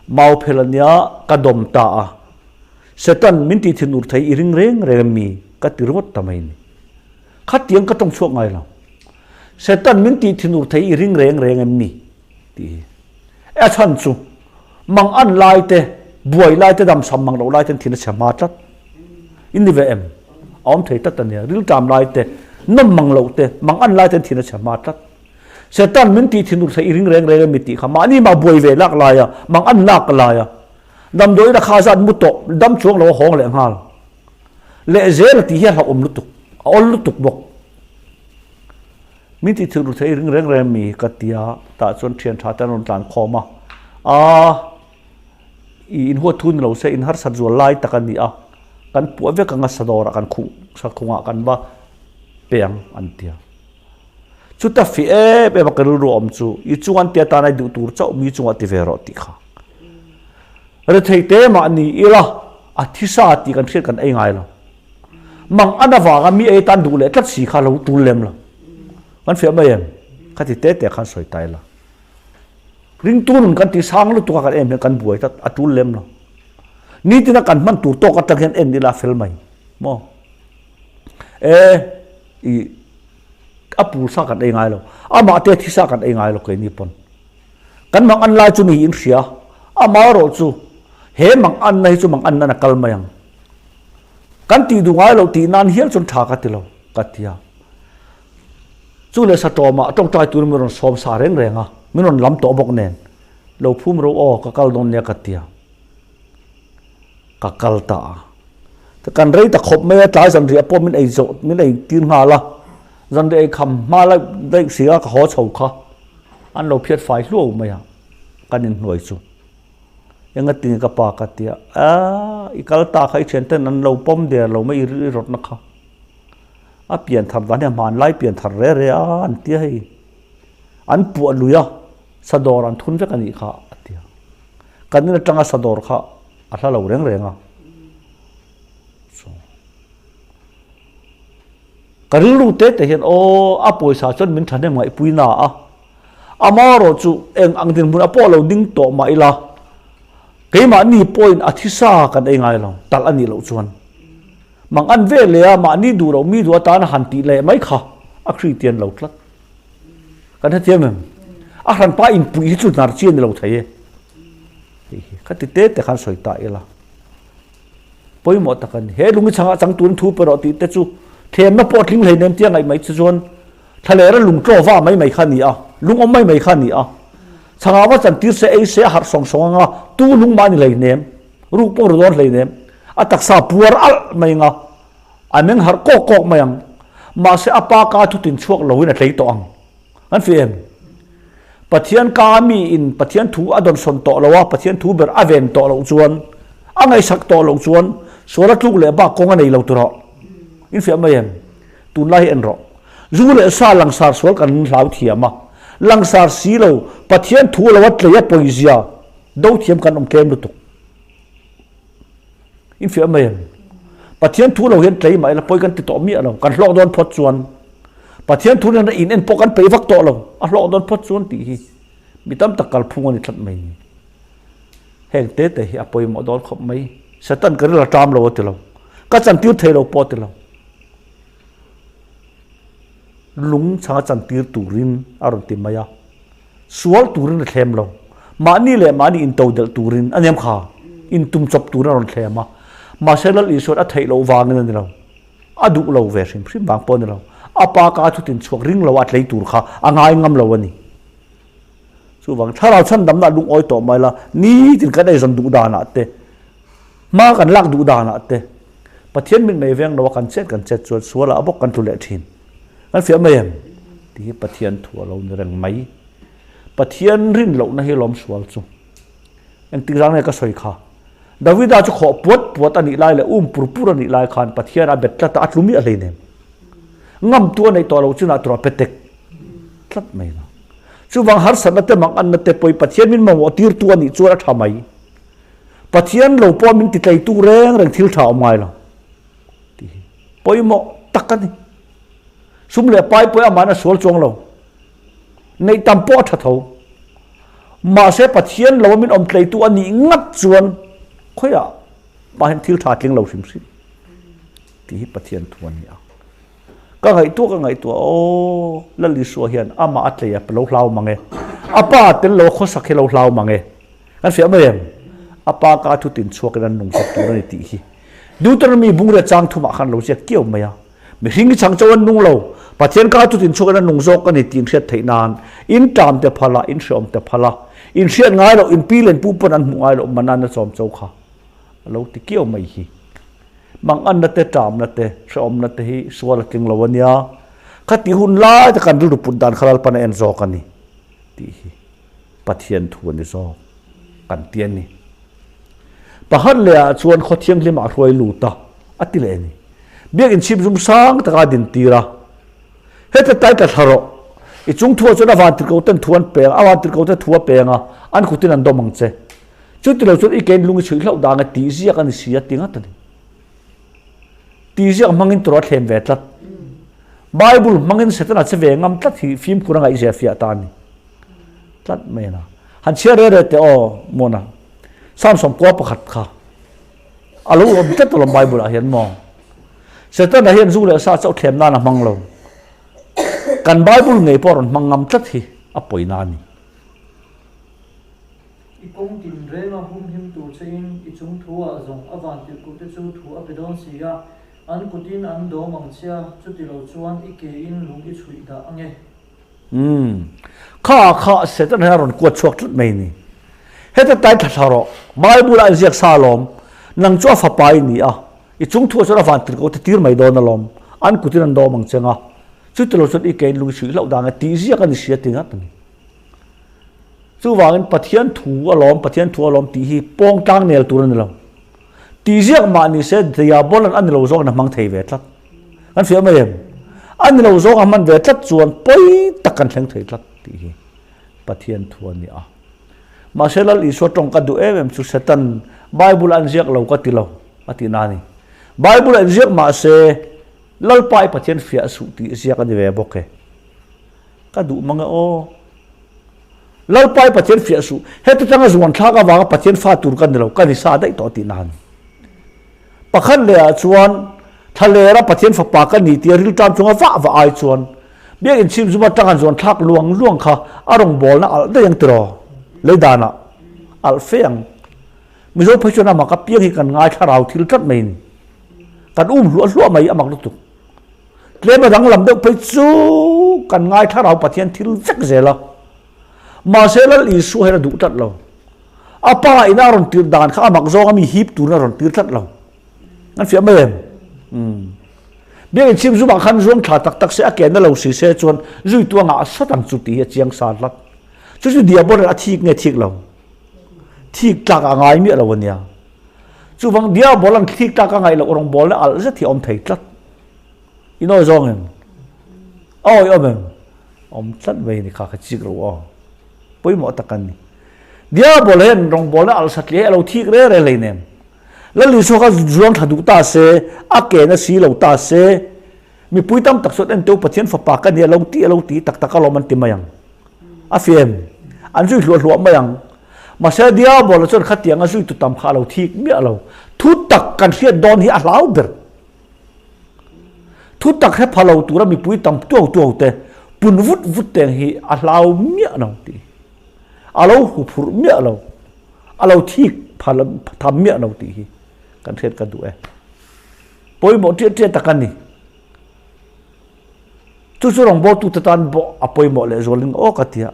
mau phel a nia ka dawm ta a. Satan min tih thin ur thei i ring reng reng em mi ka ti ringawt ta mai ni. Khatiang ka tawng chhuak ngai lo. Satan min tih thin ur thei i ring reng reng em mi tih hi. A chhan chu mang an lai te, buai lai te, damsam mang loh lai ten thin a chhe hma tlat. In ni ve em? A awm thei tlat a nia. Rilṭam lai te, nawm mang loh te, mang an lai ten thin a chhe hma tlat. Satan min tih thin ur thei i ring reng reng em mi tih kha mahni mah buai ve lak lai a, mang an lak lai a, damdawiin a kha zat mu tawh, dam chuang lo a hawng leh nghal. Leh zel a tih hi a hlauhawm lutuk, a awl lutuk bawk. Min tih thil ru thei ring reng reng mi ka ti a, tah chuan thian tha te an rawn tlan khawm a, aa i inhuat thu ni lo se in harsat zual lai tak a ni a, kan puah vek anga sadawrah kan khuh sakhungah kan va pe ang an ti a. Chuta fih em em a ka rilru awm chu i chung an tia tan ai duh tur chauh mi chungah ti ve rawh tih kha. Rethei te mah ni ila a thisa tih kan hriat kan ei ngai lo. Mang an avanga mi ei tan duh leh tlat si kha lo tul lem lo. Kan fiah mai em? Kha ti te te khan sawi ta ila. Ringtu nun kan ti sang lutuk a kan em hian kan buai tlat a tul lem lo. Nitina kan hman tur tawk atang hian en ila fel mai maw? E i a pur sa kan ei ngai lo. Amah te thi sa kan ei ngai lo keini pawn. Kan mang an lai chu ni in hria. Amaherawh chu he mang anna hi chu mang anna na kal mai ang. Kan tih duh ngai loh tih nan hial chuan tha ka ti lo, ka ti a. Chu leh Satawmah tawngtai turin min rawn sawm sa reng reng a, min rawn lam tawh bawk nen, Lo phum ro aw, ka kal dawn nia ka ti a. Ka kal ta a. Kan rei ta khawp mai a, tlai zanriah pawh min ei zawh, min ei tir nghal a. Zanriah ei kham hma laih daih si a, ka haw chho kha. An lo phiat fai hluau mai a, kan inhnuai chu. Enga tinge ka pa ka tia, aaa i kal ta kha i thian ten an lo pawm der lo mai i rawtna kha. A pian thar dan hi a hmanlai pian thar re re a an tia hei. An puah lui a, sadawr an thun vek a nih kha a tia. Kan in atanga sadawr kha a hla lo reng reng a. Ka rilru te te hian aw a pawisa chuan min thahnem ngaihpui na a. Amaherawh chu eng ang dinhmun a pawh lo ding tawh mah ila, keimahni pawhin a thisa kan ei ngai lo, talh a nih loh chuan. Mang an ve leh a, mahni duh loh mi duh atana han tih leh mai kha a Kristian lo tlat. Kan hrethiam em? A hranpa inpuih hi chu hnar chi a ni lo thei e. Hei hi kha ti te te khan sawi ta ila. Pawimawh tak a ni. He lungi chhangah chang turin thu pe rawh tih te chu thlemna pawh a tling hleinem tia ngaih mai che chuan Thlaler a lung tlaw va mai mai kha a ni a, lung awm mai mai kha a ni a. Chhangah va chantir se ei se a harh sawng sawng anga tu lung mah a ni hleinem, ruk pawh ru dawn hleinem. A taksa puar alh mai anga a meng harh kawk kawk mai ang. Mahse a pa ka thutin chhuak loin a tlei tawh ang. Kan fih em? Pathian ka mi in Pathian thu a dawnsawn tawh lo a, Pathian thu ber a ven tawh loh chuan, a ngaihsak tawh loh chuan sual a tluk leh bak kawng a nei lo tur aw. In fiah mai em? Tunlai hi en rawh. Zu leh sa langsar sual kan hlau thiam a, langsar si lo Pathian thu lo a tlei a pawizia do thiam kan awm tlem lutuk. In fiah mai em? Pathian thu lo hian tlei mah ila pawi kan ti tawh miah lo, kan hlawk dawn phawt chuan Pathian thu nen in en pawh kan peih vak tawh lo, a hlawk dawn phawt chuan tih hi mi tam tak kalphung a ni tlat mai ni. Heng te te hi a pawimawh dawn khawp mai. Satan ka ril a ṭam lo a ti lo, ka chantir thei lo pawh a ti lo. Lung chhanga chantir turin a rawn ti mai a, sual turin a thlem lo. Mahni leh mahni intodelh turin a nem kha, intum chawp turin a rawn thlem a. Mahse Lal Isuan a theih loh vangin a ni lo, a duh lo ve hrim hrim vang pawh a ni lo. A pa ka thutin chhuak ring lo a tlei tur kha a ngai ngam lo a ni. Chuvang thlarau chhandamna lungawi tawh mai la, nitin kan eizawn duh danah te, hma kan lak duh danah te, Pathian mit mei veng lo a kan chet kan chet chuan sualah a bawk kan tlu leh thin. Kan fiah mai em? Tih hi Pathian thu a lo ni reng mai. Pathian rin lohna hi lawm sual chu. Engtik zang nge ka sawi kha? Davida chu khawh puat puat a nih lai leh um pur pur a nih lai khan Pathian a bet tlat a, a tlu miah hleinem. Ngamtu a neih tawh loh chinah tura pe tek tlat mai lo. Chuvang harsatna te manganna te pawhin Pathian min mamawh tirtu a nih chuan a tha mai. Pathian lo pawh min titleitu reng reng thil tha awm ngai lo tih hi pawimawh tak a ni. Sum leh pai pawh amah a sual chuang lo. Neih tam pawh a tha tho. Mahse Pathian lo a min awm tleitu a nih ngat chuan khawiah mah hian thil tha tling lo hrim hrim tih hi Pathian thu a ni a. Ka ngaihtuah ka ngaihtuah aw Lal Isua hian amah a tlei a lo hlau mang e. A pa tel lo a khawsak hi lo hlau mang e. Kan fiah mai em? A pa ka thu tin chhuakin an nung chawp tur a ni tih hi. Deuteronomy bungrua chang thumah khan lo ziak kiau mai a. Mihring hi chang cho an nung lo, Pathian ka thu tin chhuakin an nung zawk a ni tih inhriat theih nan in ṭam te phal a, in hreawm te phal a, in hriat ngai loh, in pi len pu pawn an hmuh ngai loh man an a chawm cho kha a lo ti kiau mai hi. Manganna te, ṭamna te, hreawmna te hi sual a tling lo a nia. Khati hun lai te kan rilru put dan kha Lalpan a en zawk a ni tih hi. Pathian thu a ni zawk kan ti a ni. Pakhat leh ah chuan khaw thianghlim ah hruai lut a, a ti leh a ni. Biakinn chhip zum sang taka a din tir a. Heta tai tla thla rawh. I chung thu ah chuan a van tirhko ten thu an peng a, a van tirhko te thu a peng a, an kutin an dawm ang che. Chuti lo chuan i kein lung i chhuih hlauh dang e tih ziak a ni si a ti ngat a ni. Tih ziak hmangin tur a thlem ve tlat. Bible hmangin Setana che ve ngam tlat hi fimkhur a ngaihzia fiah ta a ni. Tlat mai a. Han chhiar re re teh aw Mona. Samson kua pakhat kha a lo awm tlat alawm Bible ah hian maw. Setana hian zu leh sa chauh thlem nan a hmang lo. Kan Bible ngei pawh a rawn hmang ngam tlat hi a pawina a ni. I kawng tin renga humhim tur chein i chung thu ah zawng a van tirhkuh te chu thu a pe dawn si a, an kutin an dawm ang che a, chuti lo chuan i ke in lung i chhuih dah ange. Umm. Kha kha Satan hian a rawn kuat chhuak tlat mai ni. Heta tai thla thla rawh. Bible ah inziak sa alawm. Nang chu a fapa i ni a. I chung thu ah chuan a van tirhkoh te tir mai dawn alawm. An kutin an dawm ang cheng a. Chuti lo chuan i ke in lung i chhuih hlauh dan e tih ziak a ni si a ti ngat a ni. Chuvangin Pathian thu alawm, Pathian thu alawm tih hi pawng tlang nel tur a ni lo. Tih ziak mah ni se diabolan a ni lo zawngin a hmang thei ve tlat. Kan hria mai em? A ni lo zawng a hman ve tlat chuan pawi tak kan thleng thei tlat tih hi Pathian thu a ni a. Mahse Lal Isua tawng ka duh em em chu Satan Bible a inziak lo ka ti lo a tih na a ni. Bible a inziak mahse Lalpa i Pathian fiah suh tih ziak a ni ve bawk e. Ka duh mang e aw. Lalpa i Pathian fiah suh. Heti tanga zuan thlak avanga Pathian fa tur ka ni lo, ka ni sa daih tawh tih na a ni. Pakhat leh ah chuan thlalera Pathian fapa ka ni tia rilṭam chunga vah vah ai chuan Biakinn chhim zum atang han zuan thlak luang luang kha a rawngbawlna alh daih ang tiraw? Lei danah alh fe ang. Mizo phei chuan amak apiang hi kan ngai thlarau thil tlat mai a ni. Kan um hluah hluah mai amak lutuk. Tlem a danglam deuh phei chu kan ngai thlarau Pathian thil vek zel a. Mahse Lal Isua hian a duh tlat lo. A pa ina a rawn tir dan kha a mak zawng a mi hip turin a rawn tir tlat lo. An fiah mai em? Umm. Biakinn chhim zumah khan zuang thla tak tak se a ke na lo si se chuan zuitu a ngah sawt ang chu tih hi a chiang sa hlat. Chu chu diabol a thik nge thik lo? Thik tlak a ngai miah lo a nia. Chuvang diabol an thik tlak a ngaih loh rawngbawl na alh zet hi a awm thei tlat. In awi zawng em? A awi awm em? Awm tlat mai ni kha ka chik ro aw. Pawimawh tak an ni. Diabol hian rawngbawlna alh satliah hi a lo thik re re hlei nem. Lal Isua kha zuang tha duh ta se, a ke na si lo ta se, mipui tam tak chuan enteu Pathian fapa ka ni a lo ti a lo ti tak tak alawm an ti mai ang. A fem. An zui hluah hluah mai ang. Mahse Diabol chuan khatiang a zui tu tam kha a lo thik miah lo. Thu tak kan hriat dawn hi a hlau ber. Thu tak hre pha lo tura mipui tam tuau tuau te pun vut vut teng hi a hlau miah lo tih a lo huphurh miah lo, a lo thik pha tham miah lo tih hi kan hriat ka duh e. Pawimawh ṭiah ṭiah tak a ni. Chu chu rawngbawltute tan pawh a pawimawh lehzualin aw ka ti a.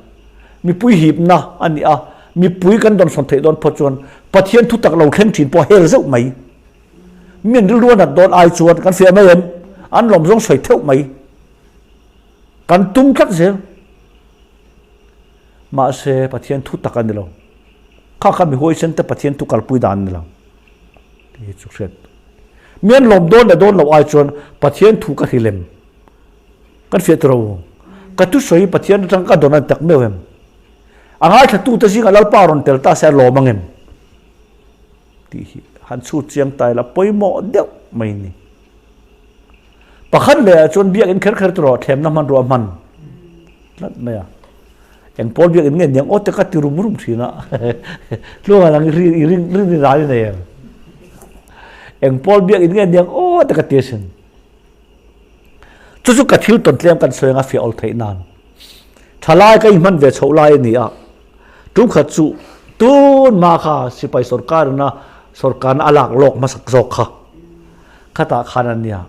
Mipui hipna a ni a, mipui kan dawnsawn theih dawn phawt chuan Pathian thutak lo thleng ṭhin pawh hel zeuh mai. Mi an rilru a nat dawn ai chuan kan fiah mai em? An lawm zawng sawi theuh mai. Kan tum tlat zel. Mahse Pathian thu tak a ni lo. Kha kha mi huaisen te Pathian thu kalpui dan a ni lo. Tih hi chu hriat. Mi an lawm dawn leh dawn loh ai chuan Pathian thu ka hril em? Kan fiah tur a. Ka thusawi Pathian atang ka dawn a ni tak meuh em? A ngaithlatute zingah Lalpa rawn tel ta se a lawm ang em? Tih hi han chhut chiang ta ila pawimawh deuh mai ni. Pakhat leh ah chuan biakinn kher kher tawh thlemna hmanrua hman tlat mai a. Eng pawl biakinn nge niang aw te ka ti rum rum thin a. Tluanga nang i rin i rin rin rin ai nei em. Eng pawl biakinn nge niang aw te ka ti asin. Chu chu ka thil tawn tlem kan sawi anga fiah awl theih nan. Thalai ka inhman ve chhoh lai a ni a. Tum khat chu tun hma kha sipai sorkar ina sorkarna a lak lawk hmasak zawk kha khatah khan a nia.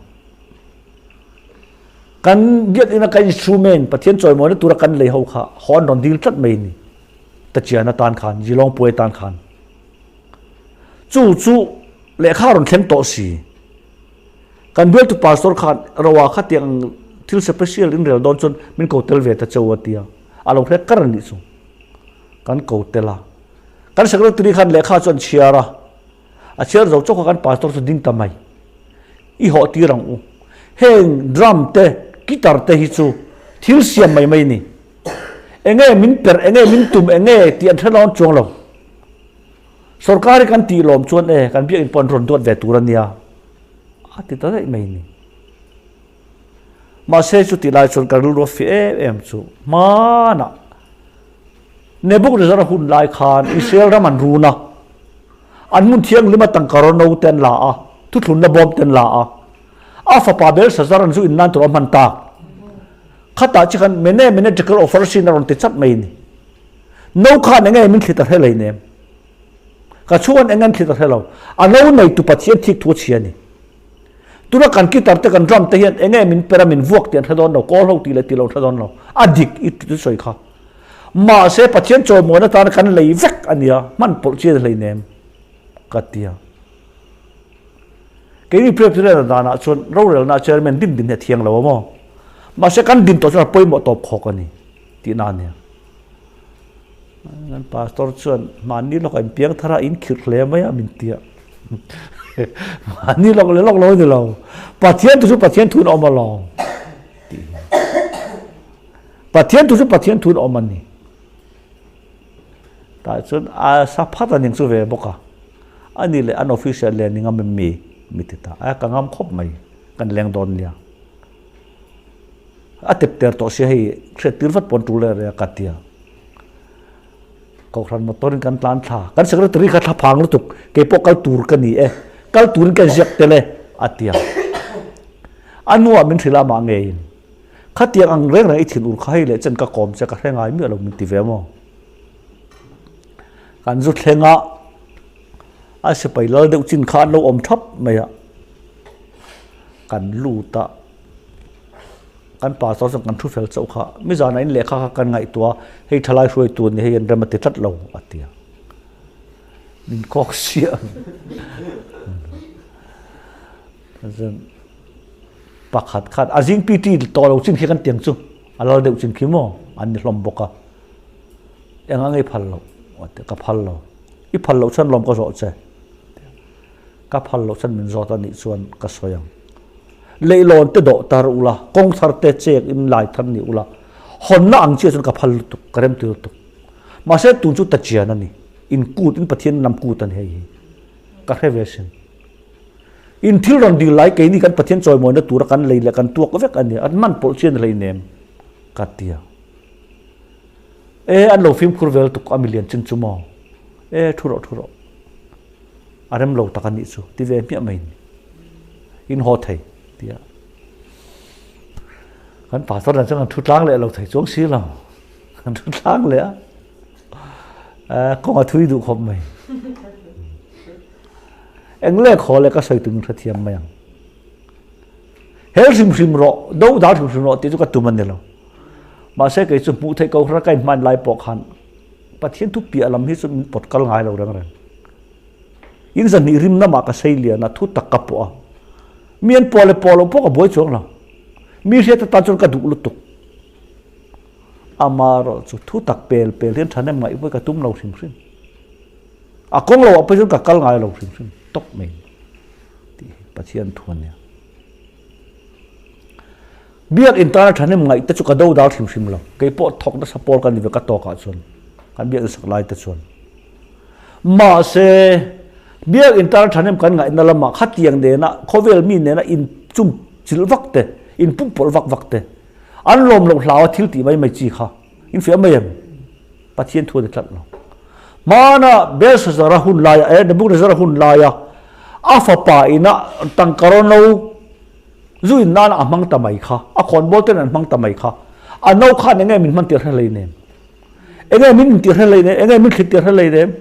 Kan biakina kan instrument Pathian chawimawina tura kan lei ho kha haw an rawn dil tlat mai ni. Tachian atan khan, Zilawng puai atan khan. Chu chu lehkha a rawn thleng tawh si. Kan bialtu pastor khan Roa kha tiang thil special in rel dawn chuan min ko tel ve ta cheu a tia. A lo hrek kar a nih chu. Kan ko tel a. Kan secretary khan lehkha chu an chhiar a. A chhiar zo chawk a kan pastor chu ding ta mai. I hawh tir ang u. Heng drum te, guitar te hi chu thil siam mai mai ni. Enge min perh, enge min tum, enge tih an hre lawn chuang lo. Sorkar hi kan tih lawm chuan e, kan biakinn pawh an rawn duat ve tur a nia, a ti ta daih mai ni. Mahse chutih lai chuan ka rilru a fih em em chu hmanah Nebuchadnezzar hun lai khan Israel ram an run a, an hmun thianghlim a tangka rawno te an la a, thuthlunna bawm te an la a, a fapa Belshazzar an zu in nan tur a hman tak. Khatah chi khan mene mene tekel upharsin a rawn ti chat mai ni. No khan enge min thlit a hre lei nem. Ka chhungan eng an thlit a hre lo. A no nei tu Pathian thik thu a chhia ni. Tuna kan guitar te kan drum te hian enge min per a min vuak tih an hre dawn lo, kawl ho tih leh tih lo an hre dawn lo. A dik i tu sawi kha. Mahse Pathian chawimawi atana kan lei vek a nia, hman pawlh chi a ni hleinem ka tia. Keini Presbyterian danah chuan rorelna chairman din din hi a thiang lo a maw? Mahse kan din tawh chuan a pawimawh tawp khawk a ni tihna a nia. Kan pastor chuan mahni lawkah in piang thar a, in khirh hle mai a min ti a. Mahni lawk leh lawk lo a ni lo. Pathian thu chu Pathian thu in a awm alawm tih hi. Pathian thu chu Pathian thu in a awm a ni. Tah chuan a sa phat a ning chu ve bawk a. Ani leh an official leh ni ngam em mi? Mi ti ta. A ka ngam khawp mai. Kan leng dawn nia. A tep ter tawh sia hei hriat tir vat pawn tul leh reh a ka tia. Kohhran motor in kan tlan thla. Kan secretary kha thla phang lutuk. Kei pawh kal tur ka ni e. Kal turin ka inziak tel e a tia. A hnuah min hrilh a mah ngeiin. Khatiang ang reng reng i thin ur kha hei leh chen ka kawm che ka hre ngai miah lo min ti ve maw. Kan zu thleng a, a sipai lal deuh chin kha an lo awm thap mai a. Kan lut a, kan pastor chuan kan thu fel chauh kha, mi zanah in lehkha kha kan ngaihtuah a, hei thalai hruaitu a ni hei an rem a ti tlat lo a ti a. Min kawk siah. Pakhat khan a zing PT tawh lo chin khi kan tiang chu a lal deuh chin khi maw an ni hlawm bawk a. Eng ang i phal loh a ti ka phal lo. I phal loh chuan lawm ka zawh che. Ka phal loh chuan min zawt a nih chuan ka sawi ang. Leihlawn te dawh tar ula, kawng thar te chek in lai thar ni ula, hawnna ang chiah chuan ka phal lutuk, ka remti lutuk. Mahse tun chu ta chian a ni. In kut in Pathian lam kut a ni hei hi. Ka hre ve sin. In thil rawn dil lai keini kan Pathian chawimawina tura kan lei leh kan tuak vek a ni. An man pawlh chian hleinem ka ti a. E an lo fimkhur vel tuk a milian chin chu maw? E thu rawh thu rawh. A rem lo tak a nih chu ti ve hmiah mai ni. In haw thei ti a. Kan pastor dan chuan kan thu tlang leh lo thei chuang si lo. Kan thu tlang leh a. Kawng a thui duh khawp mai. Eng le khaw le ka sawi tum hrethiam mai ang. Hel hrim hrim rawh, do dal hrim hrim rawh tih chu ka tum a ni lo. Mahse kei chu hmuh theih ko hra ka inhman lai pawh khan Pathian thu piah lam hi chu min pawt kal ngai lo reng reng. In zahnih rim namah ka sei lian a, thu tak ka pawh a. Mi an pawh leh pawh loh pawh ka buai chuang lo. Mi hriat atan chuan ka duh lutuk. Amaherawh chu thu tak pel pel hian thahnem ngaih vawi ka tum lo hrim hrim. A kawng lo ah pawh chuan ka kal ngai lo hrim hrim tawp mai tih hi Pathian thu a nia. Biakinn tana thahnem ngaih te chu ka do dal hrim hrim lo. Kei pawh thawk nasa pawl ka ni ve ka tawkah chuan kan biakinn sak lai te chuan. Mahse. Biakinn tana thahnem kan ngaihna lamah khatiang nena khawvel mi nena in chum chilh vak te, in pumpawlh vak vak te, an lawm loh hlau a thil tih mai mai chi kha in fiah mai em? Pathian thu a ni tlat lo. Hmana Belshazzar-a hun laia, eh Nebuchadnezzar-a hun laia a fapa ina tangka rawno zu in nana a hmang ta mai kha, a khawnbawl ten an hmang ta mai kha, a no khan enge min hman tir hre hlei nem? Enge min intir hre hlei nem? Enge min thlit tir hre hlei nem?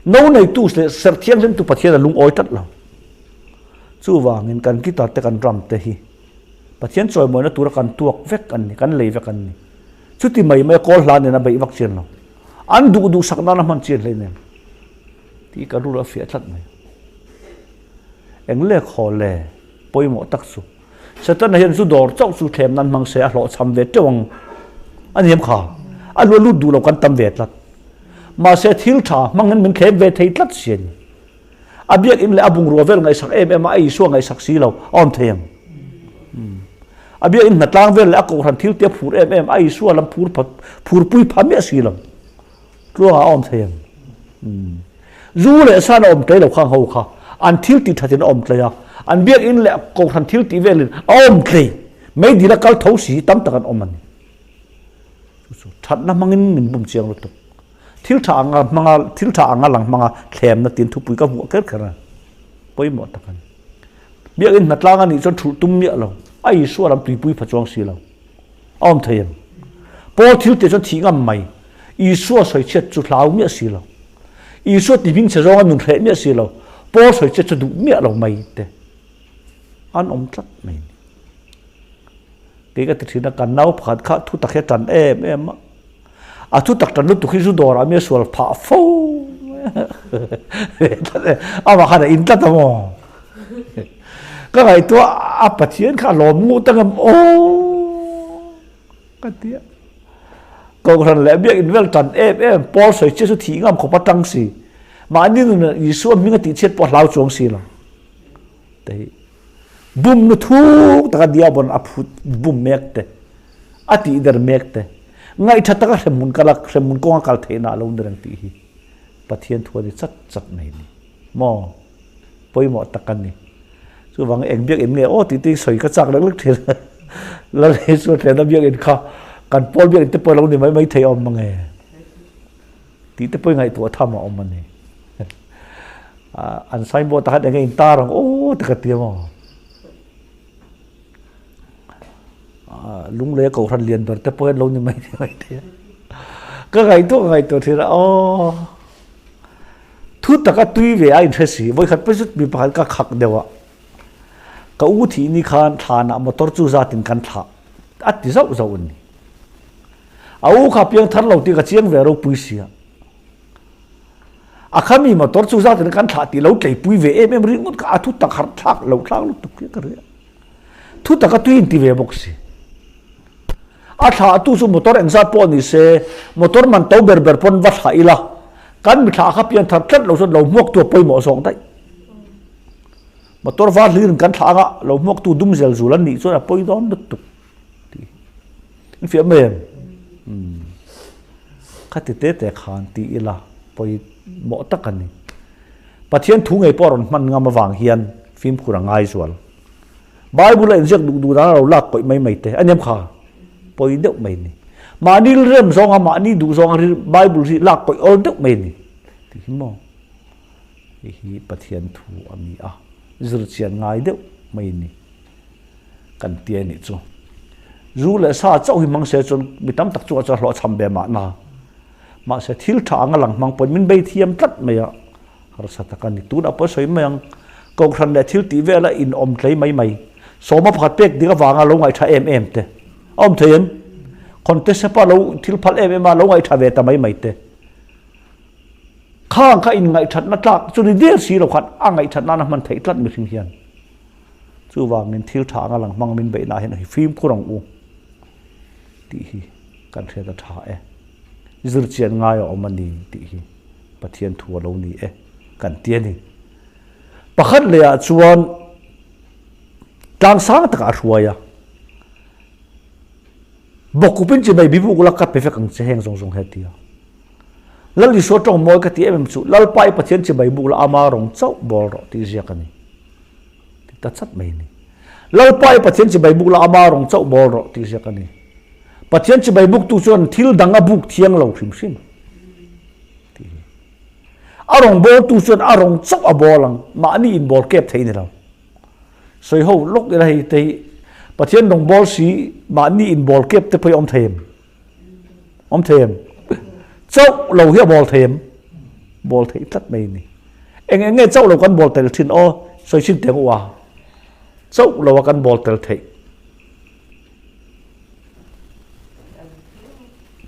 No neitu leh serh thianghlimtu Pathian a lungawi tlat lo. Chuvangin kan guitar te kan drum te hi Pathian chawimawina tura kan tuak vek an ni, kan lei vek an ni. Chuti mai mai a kawl hla nen a beih vak chian lo. An duh duh sak nan a hman chian hlei nen. Tih ka rul a fiah tlat mai. Eng lek haw le pawimawh tak chu. Setana hian zu dawr chauh chu thlem nan hmang se a hlawhchham ve teuh ang. A niam kha. A lu a lut duh lo kan tam ve tlat. Mahse thil tha hmangin min thlem ve thei tlat si a ni. A biakinn leh a bungrua vel ngaihsak em em a, a Isua ngaihsak si lo a awm thei ang. A biakinn hnatlang vel leh a kohhran thil te a phur em em a, Isua lam phur pha phurpui pha miah si lo. Tluangah a awm thei ang. Zu leh san a awm tlei lo khang ho kha an thil tih thatin a awm tlei a, an biakinn leh kohhran thil tih velin a awm tlei. Meidil a kal tho si hi tam tak an awm a ni. Chu chu thatna hmangin min bum chiang lutuk. Thil tha anga hmanga thil tha anga lang hmanga thlemna tin thupui ka vuah kher kher a, pawimawh tak a ni. Biakinn hnatlang a nih chuan thulh tum miah lo, a Isua lam tuipui pha chuang si lo. A awm thei em? Paul thil tih chuan thih ngam mai, Isua sawichhiat chu hlau miah si lo. Isua ti hming chhe zawnga nun hreh miah si lo, Paul sawichhiat chu duh miah lo mai te an awm tlat mai a ni. Kei ka ti thin a, kan nau pakhat kha thu tak hi a tan em em a, a thu tak tan lutuk hi zu dawrah mi a sual phah fo amah khan a in tlat a maw? Ka ngaihtuah a Pathian kha a lawm ngut ang em aw ka ti a. Kohhran leh biak invel tan em em Paul sawi chiah chu thih ngam khawp a tang si. Mahni nun Isua hming a tih chhiat pawh a hlau chuang si lo. Te hi bum nu thuk taka diabon a phut bum mek te a tih der mek te ngaihtha taka hremhmun kal a hremhmun kawng a kal theihna a lo ni reng tih hi Pathian thu a ni chat chat mai ni maw pawimawh tak a ni chuvang eng biak in nge aw tih te sawi ka chak lek lek thin Lal Isua thlenna biak in kha kan pawl biak in te pawh a lo ni mai mai thei awm mange tih te pawh i ngaihtuah tham a awm a ni an signboard ah khan enge in tar ang aw te ka ti amaw lunglei a kohhran lian ber te pawh hian lo ni mai mai thei a ka ngaihtuah ka ngaihtuah thin a aw thu taka tui ve a inhre si vawikhat pawh chu mi pakhat ka khak deuh a ka u thih ni khan thlanah motor chu zatin kan thlah a ti zauh zauh a ni. A u kha piang thar lo tih ka chiang ve ropui sia. A khami motor chu zat in kan thlah tih lo tleipui ve em em ringawt kha a thu tak harh thlak lo thlak lutuk hi ka ria. Thu tak a tui in ti ve bawk si. A thlah tu chu motor engzat pawh ni se motor man to ber ber pawn va thlah ila kan mi thlah kha pian thar tlat lo chuan lo hmuak tu a pawimawh zawk daih. Motor var hlir in kan thlah anga lo hmuak tu dum zel zul an nih chuan a pawi dawn lutuk. In fiah mai em? Khati te te khan ti ila pawi mawh tak a ni. Pathian thu ngei pawh a rawn hman ngam avang hian fimkhur a ngai zual. Bible a inziak duh duh dan a lo lak kawih mai mai te a niam kha pawi deuh mai ni. Mahni rem zawnga mahni duh zawnga Bible hi lak kawih awl deuh mai ni tih hi maw? Hei hi Pathian thu a ni a, zirchian ngai deuh mai ni. Kan ti a nih chu. Zu leh sa chauh hi hmang se chuan mi tam tak chungah chuan hlawhchham ve mahna. Mahse thil tha anga lang hmang pawhin min bei thiam tlat mai a, harsa tak a ni. Tunah pawh sawi mai ang, kohhran leh thil tih vela in awm tlei mai mai, sawma pakhat pek dik avanga lo ngaihṭha em em te a awm thei em? Contest-a lo thil phal em em a lo ngaihṭha ve ta mai mai te. Khang kha in ngaihṭhatna tlak chu ni der si lo khan a ngaihṭhat nana hman theih tlat mihring hian. Chuvangin thil tha anga lang hmang min beihna hian hi fimkhur ang u tih hi kan hriat a tha e. Zirchian ngai a awm a ni tih hi Pathian thu a lo ni e kan ti a ni. Pakhat lehah chuan tlang sang takah a hruai a, Bawkkupin chi mai bibuk la ka pe vek ang che heng zawng zawng he ti a. Lal Isua tawng mawi ka ti em em chu, Lalpa i Pathian chibai buk la ama rawng chauh bawl rawh tih ziak a ni. Ti ta chat mai a ni. Lalpa i Pathian chibai buk la ama rawng chauh bawl rawh tih ziak a ni. Pathian chibai buktu chuan thil dang a buk thiang lo hrim hrim. Tih hi. A rawng bawltu chuan a rawng chauh a bawl ang, mahni inbawl kep thei ni lo. Sawi ho lawk ila hei te hi Pathian rawng bawl si mahni inbawl kep te pawh hi awm thei em? Awm thei em? Chauh lo hi a bawl thei em? Bawl theih tlat mai a ni. Eng eng nge chauh lo kan bawl tel thin aw? Sawi chin teh ang u a. Chauh lo a kan bawl tel theih.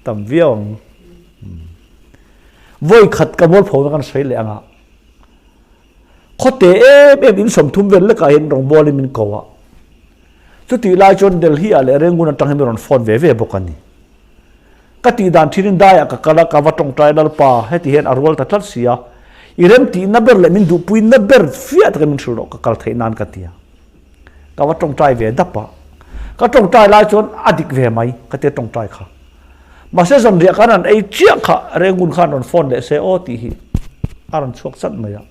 Tam viau ang. Vawi khat ka bawl pho na kan sawi leh ang a. Khawte em em in 30 vel lekah hian rawngbawlin min ko a. Chutih lai chuan Delhi ah leh Rangoon atang hian min rawn phone ve ve bawk a ni. Ka tih dan thinin daiah ka kal a, ka va tawngtai Lalpa, heti hian a rual ta tlat si a, i remtihna ber leh min duhpuina ber fiah takin min hrilh rawh ka kal theih nan ka ti a. Ka va tawngtai ve dap a. Ka tawngtai lai chuan a dik ve mai ka tia tawngtai kha. Mahse zanriah khan an ei chiah kha Rangoon khan rawn phone leh se aw tih hi a rawn chhuak chat mai a.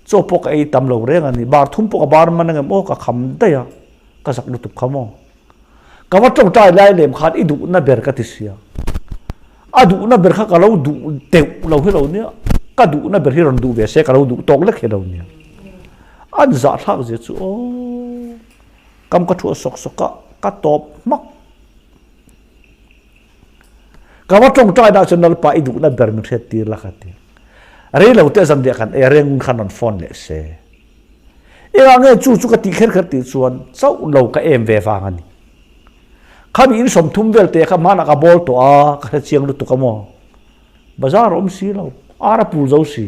Chaw pawh ka ei tam lo reng a ni, bar thum pawh ka bar man angem aw ka kham daih a, ka zak lutuk kha maw. Ka va tawngtai lai lem khan i duhna ber ka ti sia. A duhna ber kha ka lo duh deuh lo hi lo nia, ka duhna ber hi rawn duh ve se ka lo duh tawk lek hi lo nia. An zahthlak zia chu aw, kam ka thuah sawk sawk a, ka tawp hmak. Ka va tawngtai dah chuan Lalpa i duhna ber min hriat tir la ka ti. Rei lo te zan riah kan ei reng khan rawn phone leh se. Engah nge chu chu ka tih kher kher tih chuan chauh lo ka em ve vang a ni. Khami in 30 vel te kha hmanah ka bawl tawh a, ka hre chiang lutuk a maw. Bazar a awm si lo, ar a pul zo si.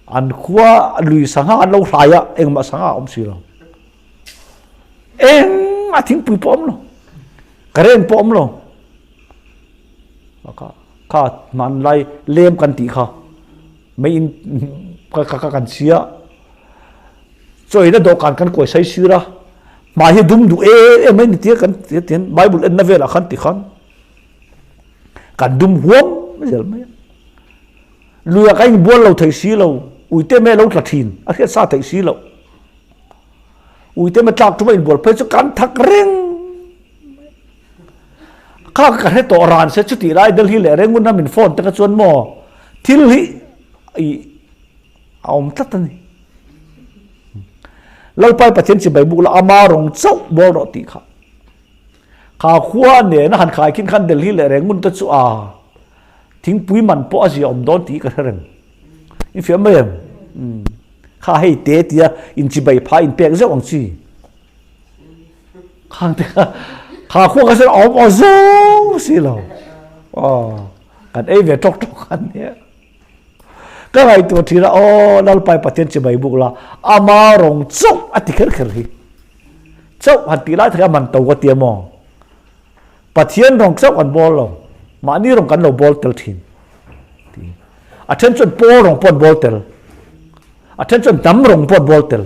An khua lui sangha an lo hrai a, engmah sangha a awm si lo. Eng a thingpui pawh awm lo. Current pawh awm lo. Kha kha hmanlai lem kan tih kha mei in ka ka kan chhia chawina dawhkan kan kuai sai sir a hmai hi dum duh em em mai ni tia kan tian bible enna velah khan ti khan kan dum huam zel mai a luia ka inbual lo thei si lo uite me lo tla thin a hriat sa theih si loh. Uite ma tlak ṭuma inbual phei chu kan thak reng mai. Kha ka hre tawh ran se chutih lai Delhi leh Rangoon a min phone te kha chuan maw thil hi i a awm tlat a ni. Lalpai Pathian chibai buk la ama rawng chauh bawl rawh tih kha. Kha khua nena han khai khin khan Delhi leh Rangoon te chu a thingpui man pawh a zia awm dawn tih ka hre reng. In fiam mai em? Kha hei te tia in chibai pha in pek zeuh ang chi. Khang te kha kha khua kha sen awm aw zo si lo. Aw kan ei ve ṭawk ṭawk an nia. Ka ngaihtuah ṭhin a aw Lalpai Pathian chibai buk la ama rawng chauh a ti kher kher hi. Chauh han tih lai tak hi a man to ka tia maw. Pathian rawng chauh kan bawl lo, mahni rawng kan lo bawl tel thin. Ti. A then chuan pawl rawng pawh an bawl tel. A then chuan hnam rawng pawh an bawl tel.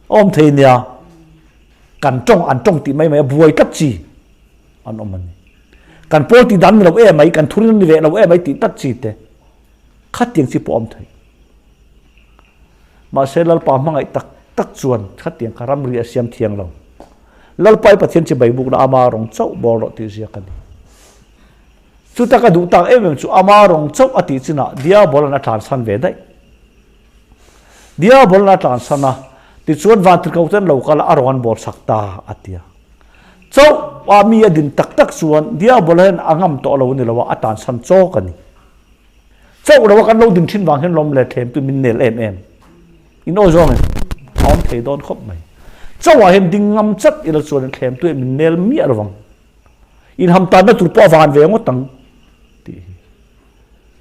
Awm thei nia, kan tawng an tawng tih mai mai a buai tlat chi an awm a ni. Kan pawl tih dan ni lo em mai, kan thurin ni ve lo em mai tih tlat chi te. Khatiang chi pawh awm thei. Mahse Lalpa hmangaih tak tak chuan khatiang kha ramri a siam thiang lo. Lalpa i Pathian chibai bukna ama rawng chauh bawl rawh tih ziak a ni. Chuta ka duh tak em em chu ama rawng chauh a tih chinah Diabolan a tlansan ve daih. Diabolan a tlansan a, tichuan vantirhkoh ten lo kal a, a rawng an bawl sak ta a ti a. Chauh a mi a din tak tak chuan Diabola hian a ngam tawh lo ni lo a, a tlansan chawk a ni. Chauh lo a kan lo din thin vang hian lawm leh thlem tu min nel em em. In aw zawng in a awm thei dawn khawp mai. Chauh ah hian ding ngam chat ila chuan in thlem tu min nel miah lo vang. In ham tanna tur pawh a van ve ngawt ang tih hi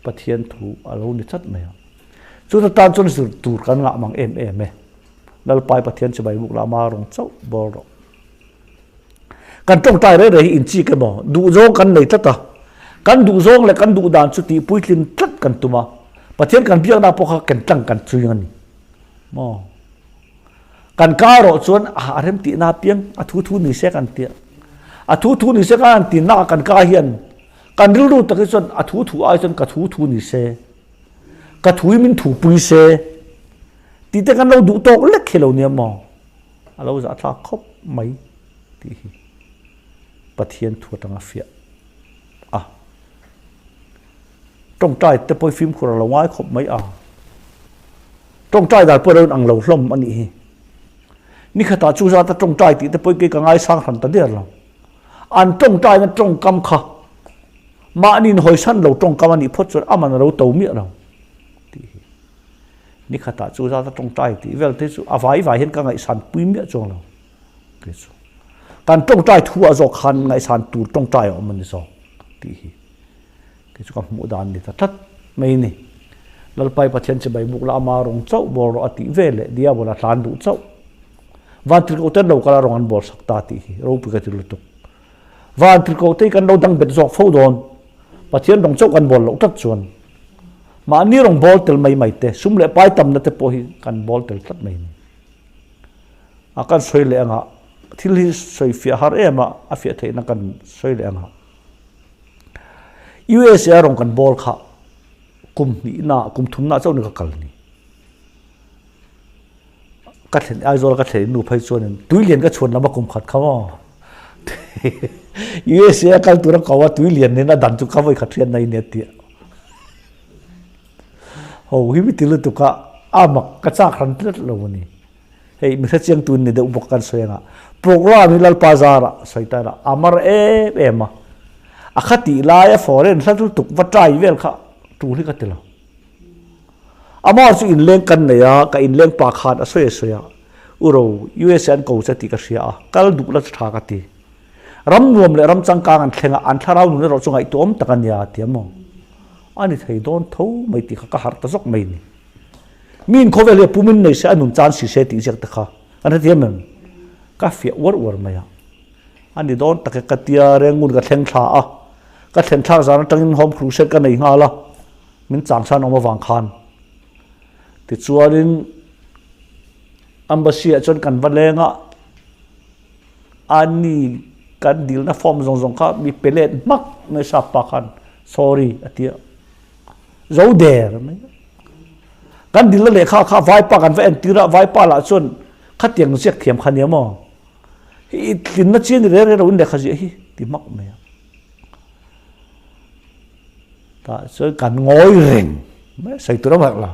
Pathian thu a lo ni chat mai a. Chuta tan chuan zir tur kan ngah mang em em e. Lalpai Pathian chibai buk la ama rawng chauh bawl rawh. Kan tawngtai rei rei hi inchik emaw duhzawng kan nei tlat a, kan duhzawng leh kan duh dan chu tih puitlin tlat kan tum a, Pathian kan biakna pawh kha ken tlang kan chhui a ni maw? Kan ka erawh chuan a rem tihna apiang a thu thu ni se kan tia, a thu thu ni se kan han tinna ah kan ka hian. Kan rilru tak hi chuan a thu thu ai chuan ka thu thu ni se, ka thu hi min thu pui se tih te kan lo duh tawk lek hi lo nia maw? A lo zahthlak khawp mai tih hi Pathian thu atanga fiah a. Tawngtai te pawh hi fimkhur a lo ngai khawp mai a. Tawngtai dan pawh a lo inang lo hlawm a nih hi. Nikhatah chu zata tawngtai tih te pawh hi kei ka ngaisang hran ta der lo. An tawngtaina tawngkam kha mahni inhawisan lo tawngkam a nih phawt chuan aman a lo to miah lo tih hi. Nikhatah chu zata tawngtai tih vel te chu a vai vai hian ka ngaihsan pui miah chuang lo kei chu. Kan tawngtai thu ah zawk khan ngaihsan tur tawngtai a awm a ni zawk tih hi kei chu ka hmuh dan ni ta tlat mai ni. Lalpai Pathian chibai buk la ama rawng chauh bawr rawh a tih ve leh diabol a tlan duh chauh. Van tirhkoh ten lo kal a rawng an bawr sak ta tih hi ropui ka ti lutuk. Van tirhkoh te hi kan lo dang bet zawk fo dawn. Pathian rawng chauh kan bawl loh tlat chuan mahni rawng bawl tel mai mai te, sum leh pai tamna te pawh hi kan bawl tel tlat mai a ni. A kan sawi leh anga thil hi sawi fiah har em a, a fiah theihna kan sawi leh anga USA rawng kan bawl kha kum hnihna, kum thumna chauh ni ka kal ni. Ka thlen Aizawl ka thlen nu phei chuanin tuilian ka chhuan lama kum khat kha maw USA a kal tura ko a tuilian nen a dan chu ka vawi khat hriat nai nia tia ho hi mi ti lutuk a a mak ka chak hran tlat lo ani hei mi hrechiang tun ni deuh bawk kan sawi anga program hi lalpa zara sawi ta ila amar em em a a kha tih lai a foreign hla lutuk va try vel kha tul hi ka ti lo. Amah chu inleng kan nei a, ka inleng pa khan a sawi a sawi a, U Ro, USA an ko che tih ka hria a, kal duh la chu tha ka ti. Ram nuam leh ram changkang an thleng a, an thlarau nun erawh chu ngaihtuahawm tak a nia, ti a maw? A ni thei dawn tho mai tih kha ka harh ta zawk mai ni. Mi inkhawvel hi a pumin nei se, a nun chan si se tih ziak te kha kan hrethiam em? Ka fiah uar uar mai a. A ni dawn tak e ka tia, Rengun ka thleng thla a, ka thlen thlak zan atangin home crusade ka nei nghal a. Min chang san awm avang khan. Tichuanin Embassy ah chuan kan va leng a, ani kan dilna form zawng zawng kha mi pe let hmak mai sap pa khan sorry a ti a, zo der mai. Kan dilna lehkha kha vaipa kan va entir a, vaipa lah chuan khatiang ziak thiam kha nia maw, i tlinna chi a ni reng reng lo in lehkha ziah hi ti hmak mai a. Tah chuan kan ngawi reng mai sawi tur a harh lo.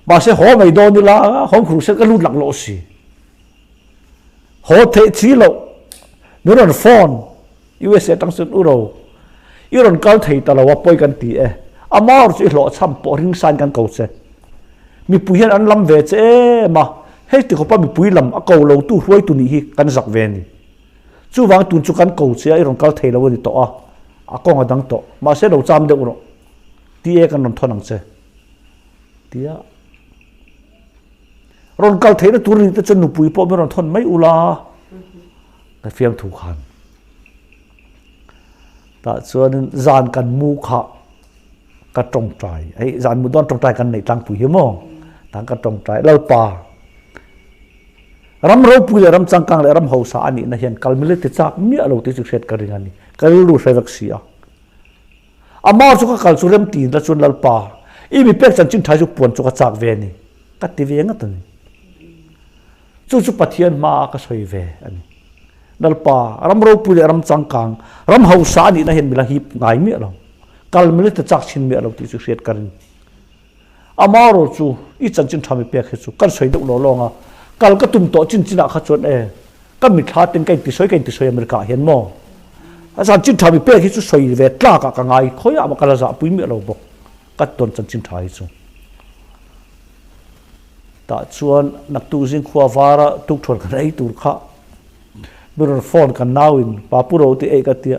Mahse haw mai dawn ila home crusade ka lut lak loh si. Haw theih chi loh min rawn phone USA atang chuan u ro i rawn kal thei ta lo a pawi kan ti e. Amah erawh chu i hlawhchham pawh ringsain kan ko che. Mipui hian an lam ve che em a, hei ti khawpa mipui lam a ko lo tu hruaitu nih hi kan zak ve a ni. Chuvang tun chu kan ko che a, i rawn kal thei lo a ni tawh a, a kawng a dang tawh. Mahse lo cham deuh rawh, TA kan rawn thawn ang che. Tia rawn kal theihna tur ni te chuan nupui pawh min rawn thawn mai ula, ka fiamthu khan. Tah chuanin zan kan mu kha ka tawngtai, hei zan mu dawn tawngtai kan neih tlangpui hi maw? Tah ka tawngtai, Lalpa, Ram ropui leh ram changkang leh ram hausa a nihna hian kalmile ti chak miah lo tih chu hriat ka ring a ni. Ka rilru hre vek si a. Amah chu ka kal chu rem ti la chuan Lalpa, i mi pek chanchin tha chu puan chu ka chak ve a ni. Ka ti ve ngat a ni. Chu chu Pathian hmaah ka sawi ve a ni. Lalpa, ram ropui leh ram changkang, ram hausa a nihna hian mi la hip ngai miah lo. Kalmile ti chak chhin miah lo tih chu hriat ka ring. Amaherawh chu i chanchin tha mi pek hi chu kan sawi deuh law lawng a, kal ka tum tawh chin chinah kha chuan e, ka mithla ten ka intisawi ka intisawi America ah hian maw? A chanchin tha mi pek hi chu sawi ve tlak ah ka ngai khawiah mah ka la zahpui miah lo bawk ka tawn chanchin tha hi chu. Tah chuan naktuk zing khua vara tukthuan kan ei tur kha mi rawn phone kan nauin Papu ro tih ei ka tia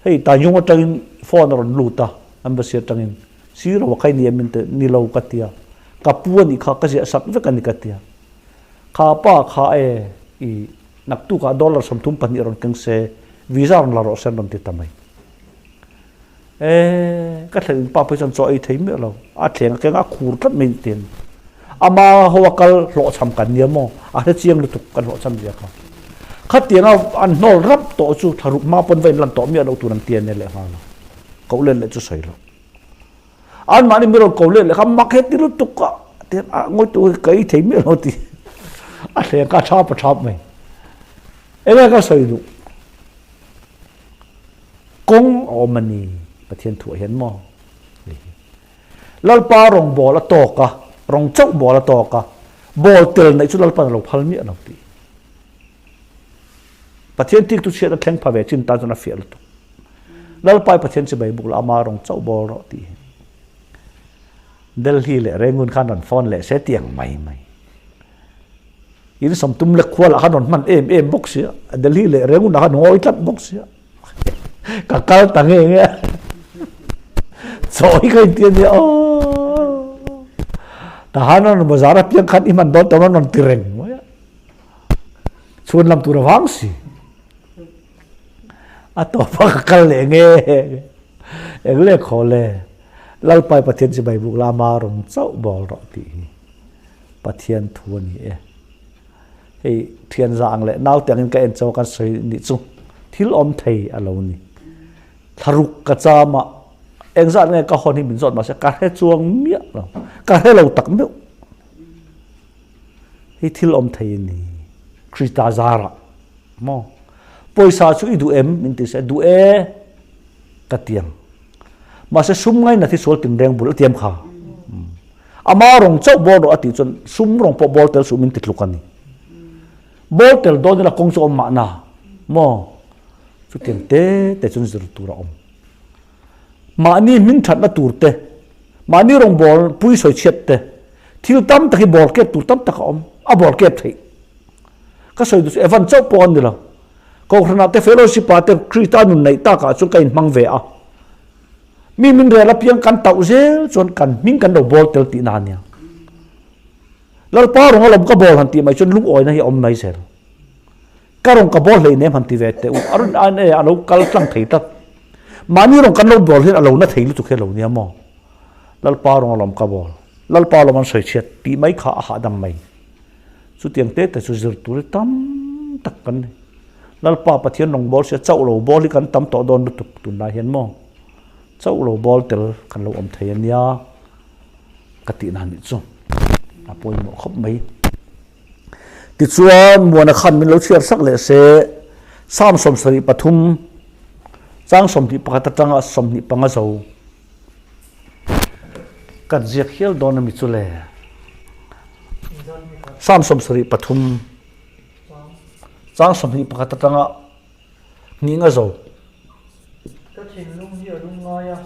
hei Tanjung atangin phone a rawn lut a embassy atangin Si ro a kai ni em in te ni lo ka tia, ka pu a nih kha ka ziah sak vek a ni ka tia. Kha pa kha e i naktuk ah dollar 32 rawn keng se visa rawn la rawh se an rawn ti ta mai. E ka thlen in pa pawh hi chuan chaw ei thei miah lo, a thleng a keng a khur tlat mai ni tiin. Ama ho a kal hlawhchham kan nia maw, a hre chiang lutuk kan hlawhchham zia kha. Khatianga an hnawl rap tawh chu thlaruk hma pawn va inlan tawh miah loh tur an ti a nia lehnghal a. Koh let leh chu sawi loh. Anmahni mi rawn ko let leh kha mak he ti lutuk a tian a ngawi tu hi ka ei thei miah lo ti a thleng kha a thap a thap mai. Enge ka sawi duh? Kawng a awm a ni Pathian thuah hian maw? Lalpa rawng bawl a tawk a, rawng chauh bawl a tawk a, bawl tel neih chu Lalpan a lo phal miah lo tih. Pathian tiktu chhiat a thleng pha ve chin tan chuan a fiah lutuk. Lalpa i Pathian chibai buk la ama rawng chauh bawl rawh tih hi. Delhi leh Rangoon khan rawn phone leh se tiang mai mai. In sawmtum lek khualah khan rawn hman em em bawk sia, Delhi leh Rangoon ah khan ngawi tlat bawk sia. Ka kal ta nge nge chaw hi ka inti ania aw tahan an bazar apiang khan i hman dawn tawh an rawn ti reng mai a chhun lam tur avang si a tawp a ka kal leh nge eng le khaw le Lalpai Pathian chibai buk la ama rawn chauh bawl rawh tih hi Pathian thu a ni e. Hei thian za ang leh naute angin ka en chaw kan sawi nih chu thil awm thei a lo ni. Thlaruk ka cham a, engzat nge ka hawn hi min zawt mahse ka hre chuang miah lo, ka hre lo tak meuh. Hei thil awm thei a ni, Krista zarah maw. Pawisa chu i duh em? Min ti se, duh e ka ti ang. Mahse sum ngainat hi sual tinreng bul a tiam kha. Ama rawng chauh bawl rawh a tih chuan sum rawng pawh bawl tel suh min ti tluk a ni. Bawl tel dawn ila kawng chu awm mahna maw? Chutiang te te chuan zir tur a awm. Mahni hming thatna tur te, mahni rawng bawl pui sawi chhiat te, thil tam tak hi bawl kep tur tam tak a awm, a bawl kep theih. Ka sawi duh chu Evan chauh pawh a ni lo. Kohhranah te fellowship ah te Krista nun neih takah chuan ka inhmang ve a. Mi min rel apiang kan tauh zel chuan kan hming kan lo bawl tel tihna a nia. Lalpa rawng alawm ka bawl han tih mai chuan lungawina hi a awm mai zel. Ka rawng ka bawl hleinem han ti ve teh u, a rawn an e a lo kal tlang thei tlat. Mahni rawng kan lo bawl hian a lo na thei lutuk hi a lo nia maw. Lalpa rawng alawm ka bawl, Lalpa alawm an sawi chhiat tih mai kha a hahdam mai. Chutiang te te chu zir tur hi tam tak kan ni. Lalpa Pathian rawng bawl sia chauh lo bawl hi kan tam tawh dawn lutuk tunlai hian maw. Chauh lo bawl tel kan lo awm thei ania ka tihna nih chu a pawimawh khawp mai. Tichuan Muana khan min lo chhiar sak leh se Psalm 73 chang 21 atanga 25 zo kan ziak hial dawn ami chu le. Psalm 73 Chang 21 atanga hnih nga zo. Ka thinlung hi a lung ngai a,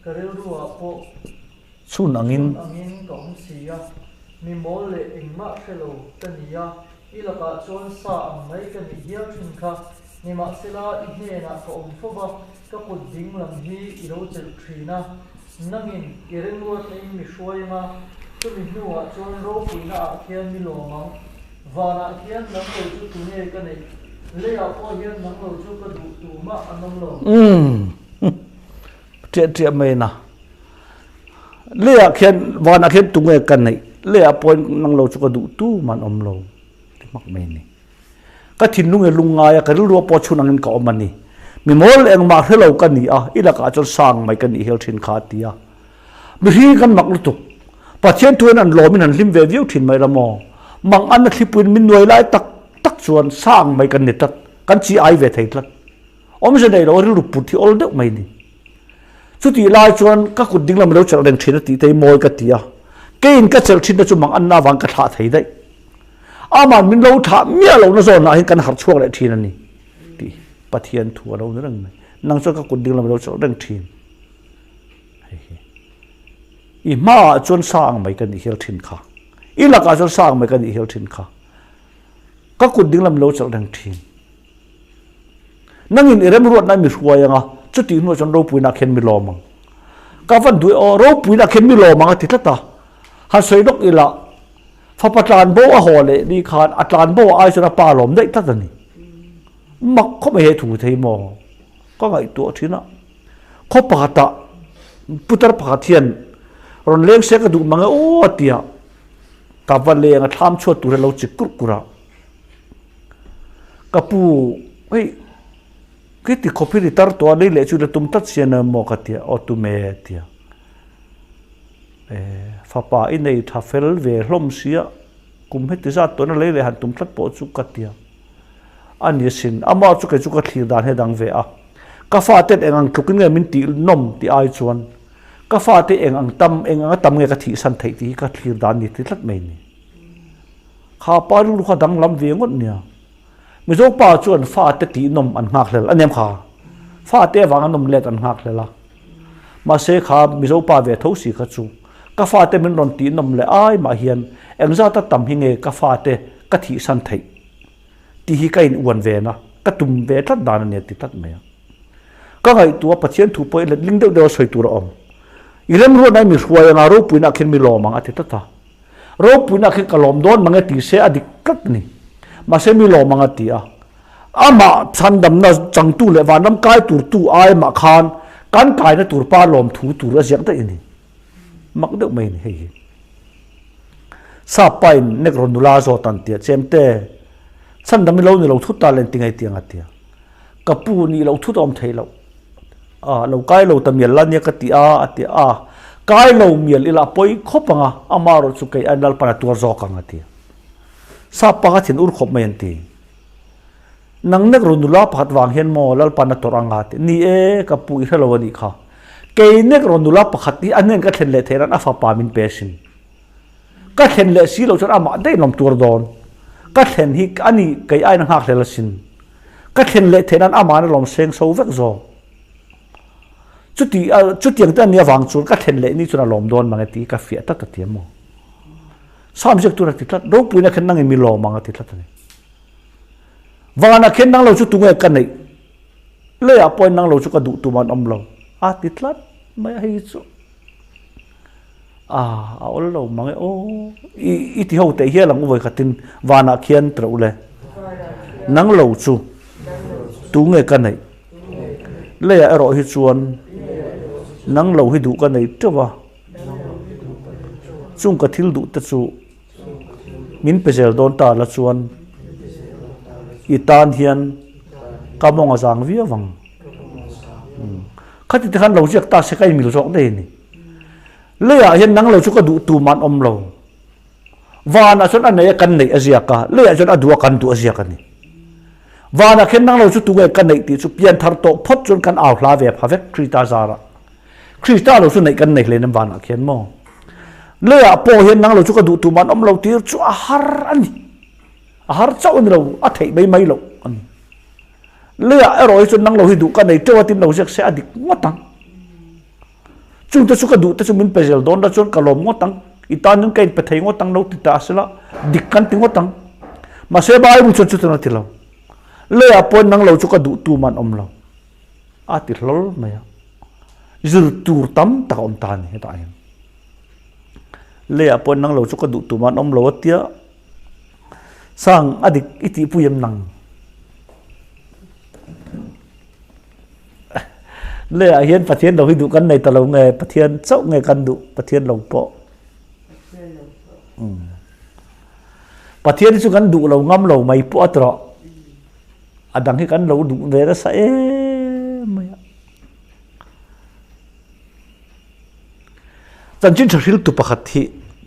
ka rilru ah pawh chhun angin chhun angin ka awm si a, mi mawl leh engmah hre lo ka ni a, i lakah chuan sa ang mai ka nih hial thin kha, nimahsela i hnenah ka awm fo va, ka kut ding lam hi i lo chelh thin a, nangin i ringruatna in mi hruai anga, chumi hnuah chuan ropuina ah khian mi lawm ang. Vanah hian nang lo chu tunge ka neih? Leiah pawh hian nang lo chu ka duh tu mah an awm lo. Umm ṭiah ṭiah mai na. Leiah khian vanah khian tunge ka neih? Leiah pawh hian nang lo chu ka duh tu mah an awm lo ti hmak mai a ni. Ka thinlung e lungngai a, ka rilru pawh chhun angin ka awm a ni. Mi mawl engmah hre lo ka ni a, i lakah chuan sang mai ka nih hel thin kha a ti a. Mihring kan mak lutuk. Pathian thuin an lawmin an hlim ve viau thin mai la maw? Mang an a thlipuiin min nuai lai tak tak chuan sang mai kan ni tlat, kan chi ai ve thei tlat. Awmze nei lo a rilru put hi awl deuh mai ni. Chutih lai chuan ka kut dinglam lo chelh reng thin a tih te hi mawi ka ti a. Keiin ka chelh thinna chu mang anna avang ka thlah thei daih. Aman min lo thlah miah lohna zawnah hian kan harh chhuak leh thin a ni tih Pathian thu a lo ni reng mai. Nang chuan ka kut dinglam lo chelh reng thin. Hei hi. I hmaah chuan sa ang mai ka nih hial thin kha. I lakah chuan sa ang mai ka nih hial thin kha. Ka kut dinglam lo chelh reng thin. Nangin i remruatna mi hruai anga, chutih hnuah chuan ropuina khian mi lawm ang. Ka van duh e aw, ropuina khian mi lawm ang a ti tlat a. Han sawi lawk ila, fapa tlan bo a haw leh ni khan a tlan bo a ai chuan a pa lawm daih tlat a ni. Mak khawp mai he thu thei maw? Ka ngaihtuah thin a. Khaw pakhatah putar pakhat hian rawn leng se ka duh mang e aw a ti a. Ka va leng a, thlam chhuat tur hi a lo chik kurh kurh a. Ka pu, hei khi ti khawp hi ri tar tawh a, lei leh chu la tum tlat si a nia maw ka ti a, aw tum e a ti a. E, fapa i nei tha fel ve hlawm si a, kum heti zat tawhna lei leh han tum tlat pawh chu ka ti a. A ni asin, amah chu kei chu ka thlir dan hi a dang ve a. Ka faten eng ang tlukin nge min tih nawm tih ai chuan ka fate eng ang tam, eng anga tam nge ka thihsan theih tih hi ka thlir dan ni ti tlat mai ni. Kha pa rilru kha danglam ve ngawt nia. Mizo pa chuan fate tih nawm an nghak hlel a nem kha. Fate avanga nawm let an nghak hlel a. Mahse kha Mizo pa ve tho si kha chu ka fate min rawn tih nawm leh ai mah hian engzata tam hi nge ka fate ka thihsan theih tih hi ka in uan ve na, ka tum ve tlat dan a nia ti tlat mai a. Ka ngaihtuah Pathian thu pawh i let ling deuh deuh a sawi tur a awm. I remruatna i mi hruai anga ropuina khin mi lawm ang a ti tlat a. Ropuina khi ka lawm dawn mange ti se a dik tlat a ni. Mahse mi lawm ang a ti a. Amah chhandamna changtu leh vanram kai turtu ai mah khan kan kaina tur pa lawm thu tur a ziak daih a ni. Mak deuh mai a ni hei hi. Sap pain nek rawn nula zawt an ti a, Chemte, chhandam i lo ni lo thut ta len ti ngei tiang a ti a. Ka pu nih loh thut a awm theih loh. A lo kai lo ta mial la nia ka ti a, a ti a. Kai lo mial ila a pawi khawp ang a, ama erawh chu kei aiin Lalpan a tuar zawk ang a ti a. Sap pa kha thin ur khawp mai an ti. Nang nek ru nula pakhat vang hian maw Lalpan a tawrh ang a ti. Ni e, ka pu i hre lo a nih kha. Kei nek ru nula pakhat hi a hnen ka thlen leh theih nan a fapa min pe asin. Ka thlen leh si loh chuan amah daih lawm tuar dawn. Ka thlen hi a ni kei aiin a nghakhlel asin. Ka thlen leh theih nan amah na lawm seng so vek zawk. Chuti chutiang te a nih avang chuan ka thlen leh ni chuan a lawm dawn mang e tih hi ka fiah tlat a ti a maw. Sam ziak tur a ti tlat. Ropuina khen nangin mi lawm ang a ti tlat a ni. Vanah khen nang lo chu tunge ka neih? Leiah pawhin nang lo chu ka duh tum an awm lo a ti tlat mai a hei chu. A a awl lo mang e aw. I i ti ho teh hial ang u vawi khatin vanah khian teuh le. Nang lo chu tu nge ka neih? Leiah erawh hi chuan nang lo hi duh ka nei teuh a. Chung ka thil duh te chu min pe zel dawn ta la chuan i tan hian ka mawng a zang viau ang. Khati te khan lo ziak ta se ka inmil zawk daih a ni. Leiah hian nang lo chu ka duh tum an awm lo. Vanah chuan a nei a kan neih a ziak a, leiah chuan a duh a kan duh a ziak a ni. Vanah khian nang lo chu tunge ka neih tih chu pianthar tawh phawt chuan kan au hla ve pha vek Krista zarah. Krista lo chu neih kan nei hlein em vanah khian maw? Leiah pawh hian nang lo chu ka duh tum an awm lo tir chu a har a ni. A har chauh a ni lo, a theih mai mai loh a ni. Leiah erawh hi chuan nang lo hi duh ka nei teuh a tin lo ziak se a dik ngawt ang. Chungte chu ka duh te chu min pe zel dawn la chuan ka lawm ngawt ang, i tan in ka inpe thei ngawt ang lo ti ta sela dik kan ti ngawt ang. Mahse Bible chuan chutin a ti lo. Leiah pawhin nang lo chu ka duh tum an awm lo. A ti hlawl mai a. Zir tur tam tak a awm ta a ni hetah hian. Leiah pawhin nang lo chu ka duh tum an awm lo a tia. Sang a dik i tihpui em nang? Leiah hian Pathian lo hi duh kan nei ta lo nge, Pathian chauh nge kan duh, Pathian lo pawh. Pathian hi chu kan duh lo ngam lo mai pawh a ti rawh. A dang hi kan lo duh ve nasa em mai a. Chanchin tha hriltu pakhat hi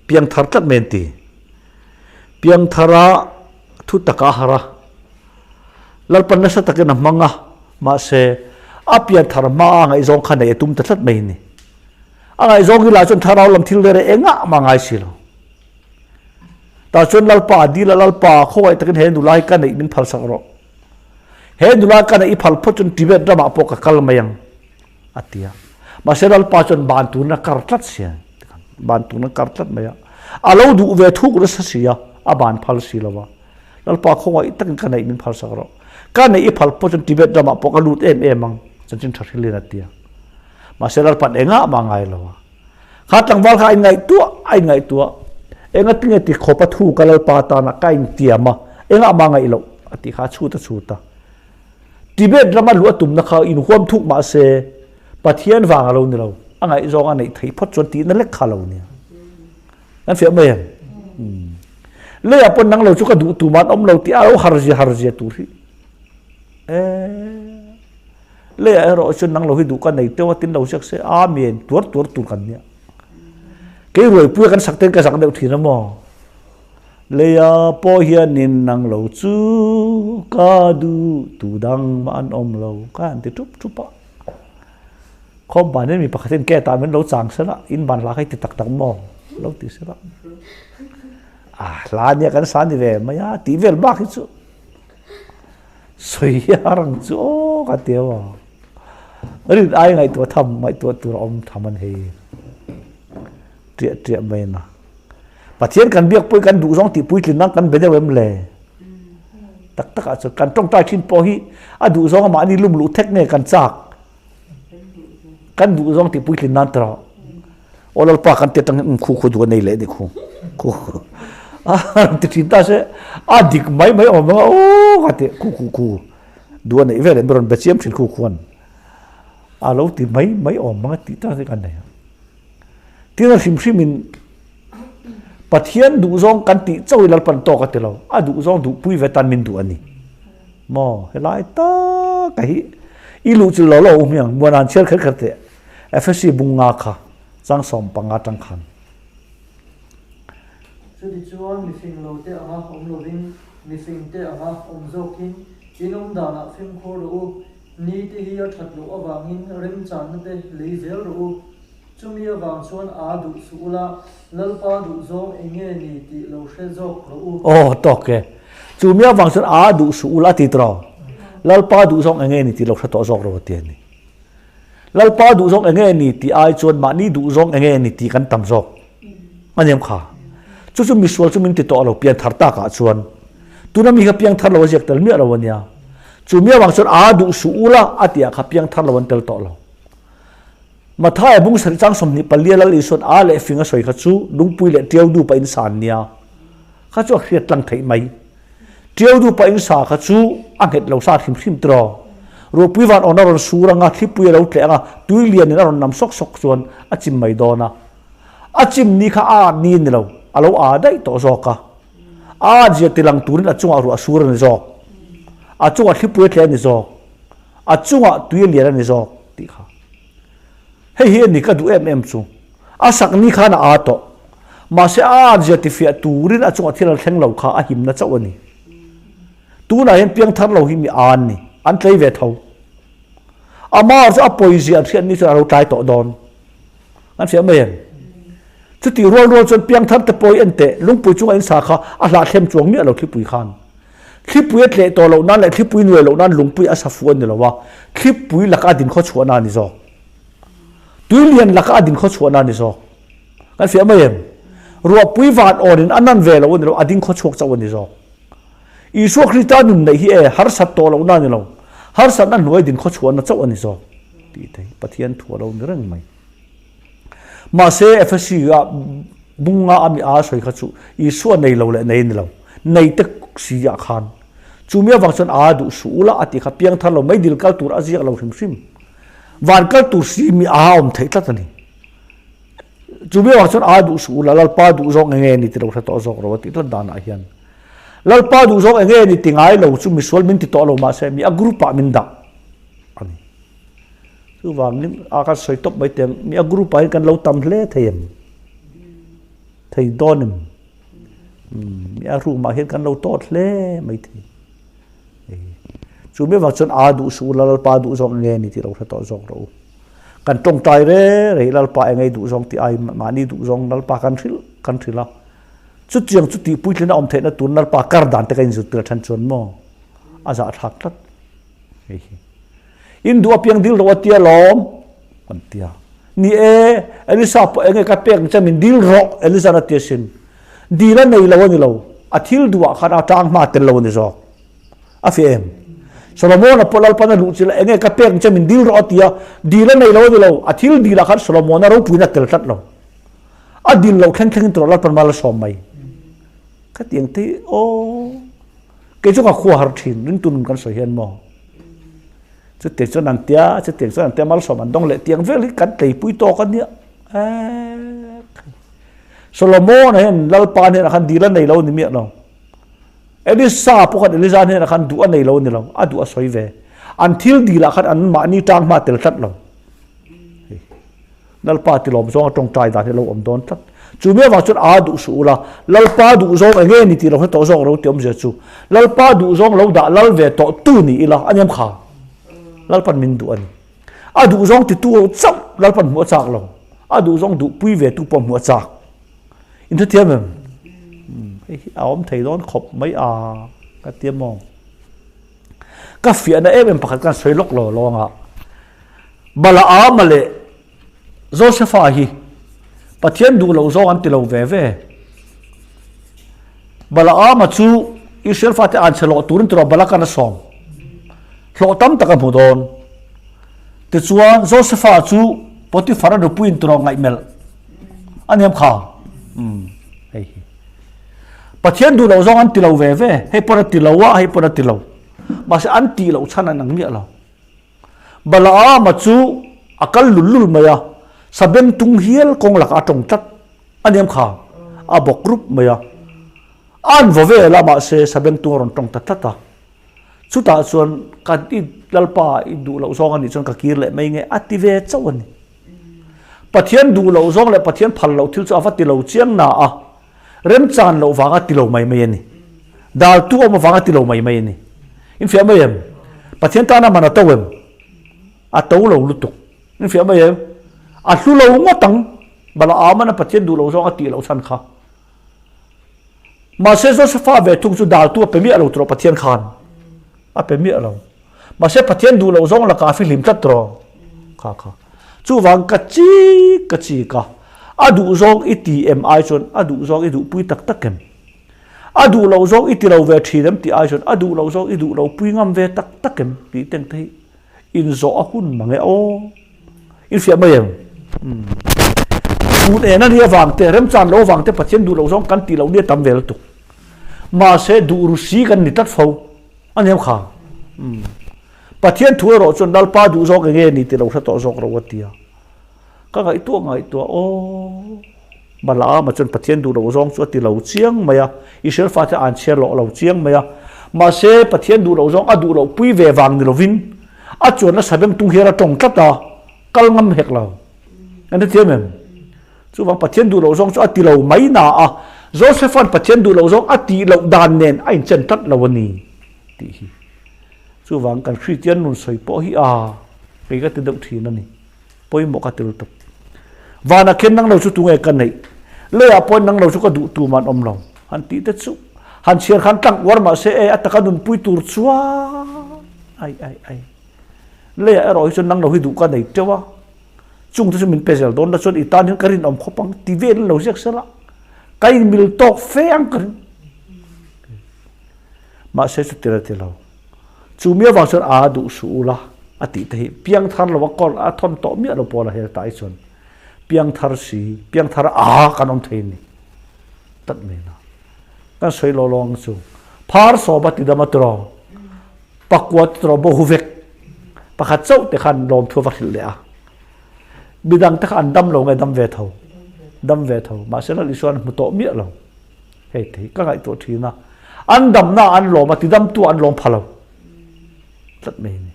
piangthar tlat mai an ti. Piangthara thu taka a har a. Lalpan nasa takin a hmang a, mahse, a pianthar hmaa a ngaihzawng kha neih a tum ta tlat mai a ni. A ngaihzawng hi lah chuan thlarau lam thil rere engah mah ngai si lo. Tah chuan Lalpa a dil a, Lalpa, khawngaih takin he nula hi ka neih min phalsak rawh. He nula ka neih i phal phawt chuan Tibet ramah pawh ka kal mai ang, a ti a. Mahse, Lalpa chuan ban turin a kar tlat si a, ban turin a kar tlat mai a. A lo duh ve thuk nasa si a, a ban phal si lo va. Lalpa khawngaih takin ka neih min phalsak rawh. Ka neih i phal pawh chuan Tibet ramah pawh ka lut em em ang, chanchin tha hrilhin a ti a. Mahse Lalpa'n engah mah a ngai lo a. Kha tlangval kha a inngaihtuah a inngaihtuah. Enga tinge ti khawp a thu ka Lalpa tana ka intiam a, engah mah a ngaih loh a tih kha a chhut a chhut a. Tibet rama luh a tumna kha inhuam thuk mah se Pathian vang a lo ni lo, a ngaihzawng a neih theih phawt chuan tihna lek kha a lo nia. An fiah mai em? Leiah pawh nang lo chu ka duh tum an awm lo tih a lo har zia har zia tur hi. Eh, leiah erawh chuan nang lo hi duh ka nei teuh a tin lo ziak se, Amen, tuar tuar tur kan nia. Kei ruaipuia kan sak ten ka zak deuh thin a maw? Leia pawh hianin nang lo chu ka duh tu dang mah an awm lo ka han ti tup tup a. Khawm ban hian mi pakhat hian ke tah min lo chang sela, in ban hla kha i ti tak tak maw? Lo ti sela. A hla nia kan sa ni ve mai a tih vel bak hi chu sawi har ang chu aw ka ti a. Rin ai ngaihtuah tham ngaihtuah tur a awm tham an hei triah triah mai na. Pathian kan biak pawh hi kan duh zawng tih puitlin nan kan be deuh em le? Tak tak ah chuan kan tawngtai thin pawh hi a duh zawng a mahni lum luh thek nge kan chak? Kan duh zawng tih puitlin nan tawh. Aw Lalpa kan ti atang hian khu khu duh a nei leh ni khu khu a ti thin ta se a dik mai mai awm ang a aw ka ti khu khu khu duh a neih vel em rawn be chiam thin khu khuan a lo ti mai mai awm ang a tih ta se kan nei a. Tin a hrim hrimin Pathian duhzawng kan tih chauh hi Lalpan tawk a ti lo, a duhzawng duhpui ve tan min duh a ni. Maw helai taka hi i luh chu lo lo awm hi ang, muan an chhiar kher kher teh. Efesi bunga kha chang 15 tang khan. Chutichuan mifing lo te anga awm lovin mifing te anga awm zawkin in awm danah fimkhur rawh u, ni te hi a that loh avangin remchanna te lei zel rawh u. Chumi avang chuan aa duh suh ula, Lalpa duh zawng eng nge ni tih lo hre zawk rawh u. Aw, tawk e. Chumi avang chuan aa duh suh ula a ti tawh. Lalpa duh zawng eng nge ni tih lo hre tawh zawk rawh a ti a ni. Lalpa duh zawng eng nge ni tih ai chuan mahni duh zawng eng nge ni tih kan tam zawk a niam kha. Chu chu misual chu min ti tawh lo pianthar takah chuan. Tuna mi kha piangthar lo a ziak tel miah lo a nia. Chumi avang chuan aa duh suh ula a tih ah kha piangthar lo an tel tawh lo. Mathaia bung sarih chang 24 Lal Isuan a leh fing a sawi kha chu lungpui leh tiau dupa in sa an nia. Kha chu a hriat tlang theih mai. Tiau dupa in sa kha chu a nghet lo sa hrim hrim tiraw. Ruahpui van awn a rawn sur anga, thlipui a lo tleh anga, tui lian in a rawn nam sawk sawk chuan a chim mai dawn a. A chim ni kha a at ni a ni lo, a lo aa daih tawh zawk a. A at zia tilang turin a chungah ruah sur a ni zawk. A chungah thlipui a tleh a ni zawk. A chungah tui a lian a ni zawk tih kha. Hei hi a ni ka duh em em chu. A sak ni khan a aa tawh. Mahse a at zia tifiah turin a chungah thil a thleng lo kha a himna chauh a ni. Tunah hian piangthar lo hi mi aa an ni. An tlei ve tho. Amah chu a pawi zia an hriat ni chuan a lo tlai tawh dawn. An hria mai em? Chutih rual rual chuan piangthar te pawh hi en teh, lungpui chunga in sa kha a hlahthlem chuang miah lo thlipui khan. Thlipui a tleh tawh loh nan leh thlipui nuai loh nan lungpui a sa fuh a ni lo a, thlipui laka a din khaw chhuahna a ni zawk. Tui lian laka a din khaw chhuahna a ni zawk. Kan fiah mai em? Ruahpui van awnin a nan ve lo a ni lo, a ding khaw chhuak chauh a ni zawk. Isua Krista nun neih hi e harsat tawh lohna a ni lo, harsatna hnuai din khaw chhuahna chauh a ni zawk tih te hi Pathian thu a lo ni reng mai. Mahse, Efesi ah bunga a mi a sawi kha chu Isua nei lo leh nei a ni lo, nei te si ah khan chumi avang chuan a duh suh ula a tih kha piangthar lo mai dil kal tur a ziak lo hrim hrim. Van kal tur si mi a awm theih tlat a ni. Chumi avang chuan a duh suh ula Lalpa duh zawk enge ni ti lo hre tawh zawk ro a tih tlat danah hian Lalpa duh zawk enge ni ti ngai lo chu misual min ti tawh lo mahse mi a group ah min dah a ni. Chuvangin a kan sawi tawp mai teh ang, mi a group ah hian kan lo tam hle thei em? Thei dawn em? Mi a room ah hian kan lo tawt hle mai thei. Chu mi avang chuan a duh suh ula Lalpa duh zawk nge ni tih lo hre tawh zawk rawh u. Kan tawngtai re re Lalpa engei duh zawng tih ai mahni duh zawng Lalpa kan hrilh kan hrilh a. Chutiang chu tih puitlin a awm theihna tur Lalpa kar dan te ka inzirtir than chuan maw a zahthlak tlat hei hi. In duh apiang dil rawh a tia lawm kan tia. Ni e, Elisa pawh enge ka pek che min dil rawh Elisa a tia sin. Dil a nei lo a ni lo, a thil duhah khan a tang hma tel lo a ni zawk. A fiah em? Solomon-a pawh Lalpan a luh chilh a, enge ka pek che min dil rawh a tia, dil a nei lo a ni lo, a thil dilah khan Solomon-a ropuina a tel tlat lo. A dil loh thleng thlengin tawh Lalpan mal a sawm mai. Khatiang te hi aw. Kei chu ka khua har thin, ringtu nun kan sawi hian maw. Chutiang chuan an tia, chutiang chuan an tia malsawm an dawng leh tiang vel hi kan tleipui tawk a nia. Solomon-a hian Lalpa hnenah khan dil a nei lo ni miah lo. Elisa pawh khan Eliza hnenah khan duh a nei lo a ni lo, a duh a sawi ve. An thil dilah khan an mahni tang hma tel tlat lo. Lalpa tilawm zawng a tawngtai dan hi a lo awm dawn tlat. Chu mi avang chuan aa duh suh ula, Lalpa duh zawng eng nge ni tih lo hre tawh zawk ro ti awmzia chu. Lalpa duh zawng lo dah lal ve tawh tu ni ila a niam kha. Lalpan min duh a ni. A duh zawng titu chauh Lalpan hmuh a chak lo. A duh zawng duhpui ve tu pawh hmuh a chak. In hrethiam em? Hei hi a awm thei dawn khawp mai a ka ti maw. Ka fiahna em em pakhat kan sawi lawk lo lawngah Balaama leh Josefa hi Pathian duh loh zawng an ti lo ve ve. Balaama chu Israel fate an chhe lawh turin tiraw Balakan a sawm. Hlawh tam tak a hmu dawn. Tichuan Josefa chu Potifara nupuiin tiraw ngaihmelh a niam kha. Hei hi. Pathian duh loh zawng an ti lo ve ve. Hei pawn a ti lo a, hei pawn a ti lo. Mahse an tih loh chhan an ang miah lo. Balaama chu a kal lul lul mai a, sabeng tung hial kawng lakah a tawng tlat a niam kha, a bawk rup mai a. A an vaw vel a, mahse sabeng tung a rawn tawng ta tlat a. Chutah chuan ka i Lalpa i duh loh zawng a nih chuan ka kir leh mai nge a ti ve chauh a ni. Pathian duh loh zawng leh Pathian phal loh thil chu a va ti lo chiang na a, remchan loh vanga ti lo mai mai a ni. Daltu awm avanga ti lo mai mai a ni. Infiah mai em? Pathian tana man a to em? A to lo lutuk. Infiah mai em? A hlu lo ngawt ang. Balaam-an a Pathian duh loh zawng a tih loh chhan kha. Mahse Josepha ve thung chu daltu a pe miah lo tawh Pathian khan. A pe miah lo. Mahse Pathian duh loh zawng lakah a fihlim tlat tawh. Kha kha. Chuvang ka chik ka chik a. A duh zawng i ti em ai chuan a duh zawng i duhpui tak tak em? A duh loh zawng i ti lo ve thin em tih ai chuan a duh loh zawng i duh lo pui ngam ve tak tak em tih teng te hi inzawh a hun mang e aw. Infiah mai em? Tun en a nih avang te, remchan lo avang te Pathian duh loh zawng kan tih loh nia tam ve lutuk. Mahse duh ru si kan ni tlat fo. A niam kha. Pathian thu erawh chuan Lalpa duh zawk eng nge ni tih lo hre tawh zawk ro a ti a. Ka ngaihtuah ngaihtuah aw. Balaama chuan Pathian duh loh zawng chu a ti lo chiang mai a, Israel fate an chhiar loh lo chiang mai a. Mahse, Pathian duh loh zawng a duh loh pui ve vang ni lovin a chuanna sabeng tung hian a tawng tlat a, kal ngam hek lo. Kan hrethiam em? Chuvang Pathian duh loh zawng chu a ti lo mai na a, Josepha'n Pathian duh loh zawng a tih loh dan nen a inchen tlat lo a ni tih hi. Chuvang kan Kristian nun sawi pawh hi a, kei ka ti deuh thin a ni. Pawimawh ka ti lutuk. Vanah khian nang lo chu tunge ka neih? Leiah pawhin nang lo chu ka duh tum an awm lo. Han tih te chu han chhiar khan tlang uar mah se e a taka nunpui tur chuan ai ai ai. Leiah erawh hi chuan nang lo hi duh ka nei teuh a, chung te chu min pe zel dawn la chuan i tan hian ka rinawm khawp ang ti velin lo ziak sela ka inmil tawk fe ang ka ring. Mahse chuti la ti lo. Chu mi avang chuan aa duh suh ula a tih te hi piangthar lo a kawr a thawn tawh miah lo pawl a hel ta ai chuan piangthar si piangthar aa kan awm thei ni tat mai na kan sawi lo lo ang chu phar sawm a ti dam a tiraw pakua ti tiraw bo hu vek pakhat chauh te khan lawmthu a va hrilh leh a midang te kha an dam lo nge dam ve tho dam ve tho mahse Lal Isua an hmu tawh miah lo. Hei te hi ka ngaihtuah thin a, an damna an lawm a, tidamtu an lawm pha lo tlat mai a ni.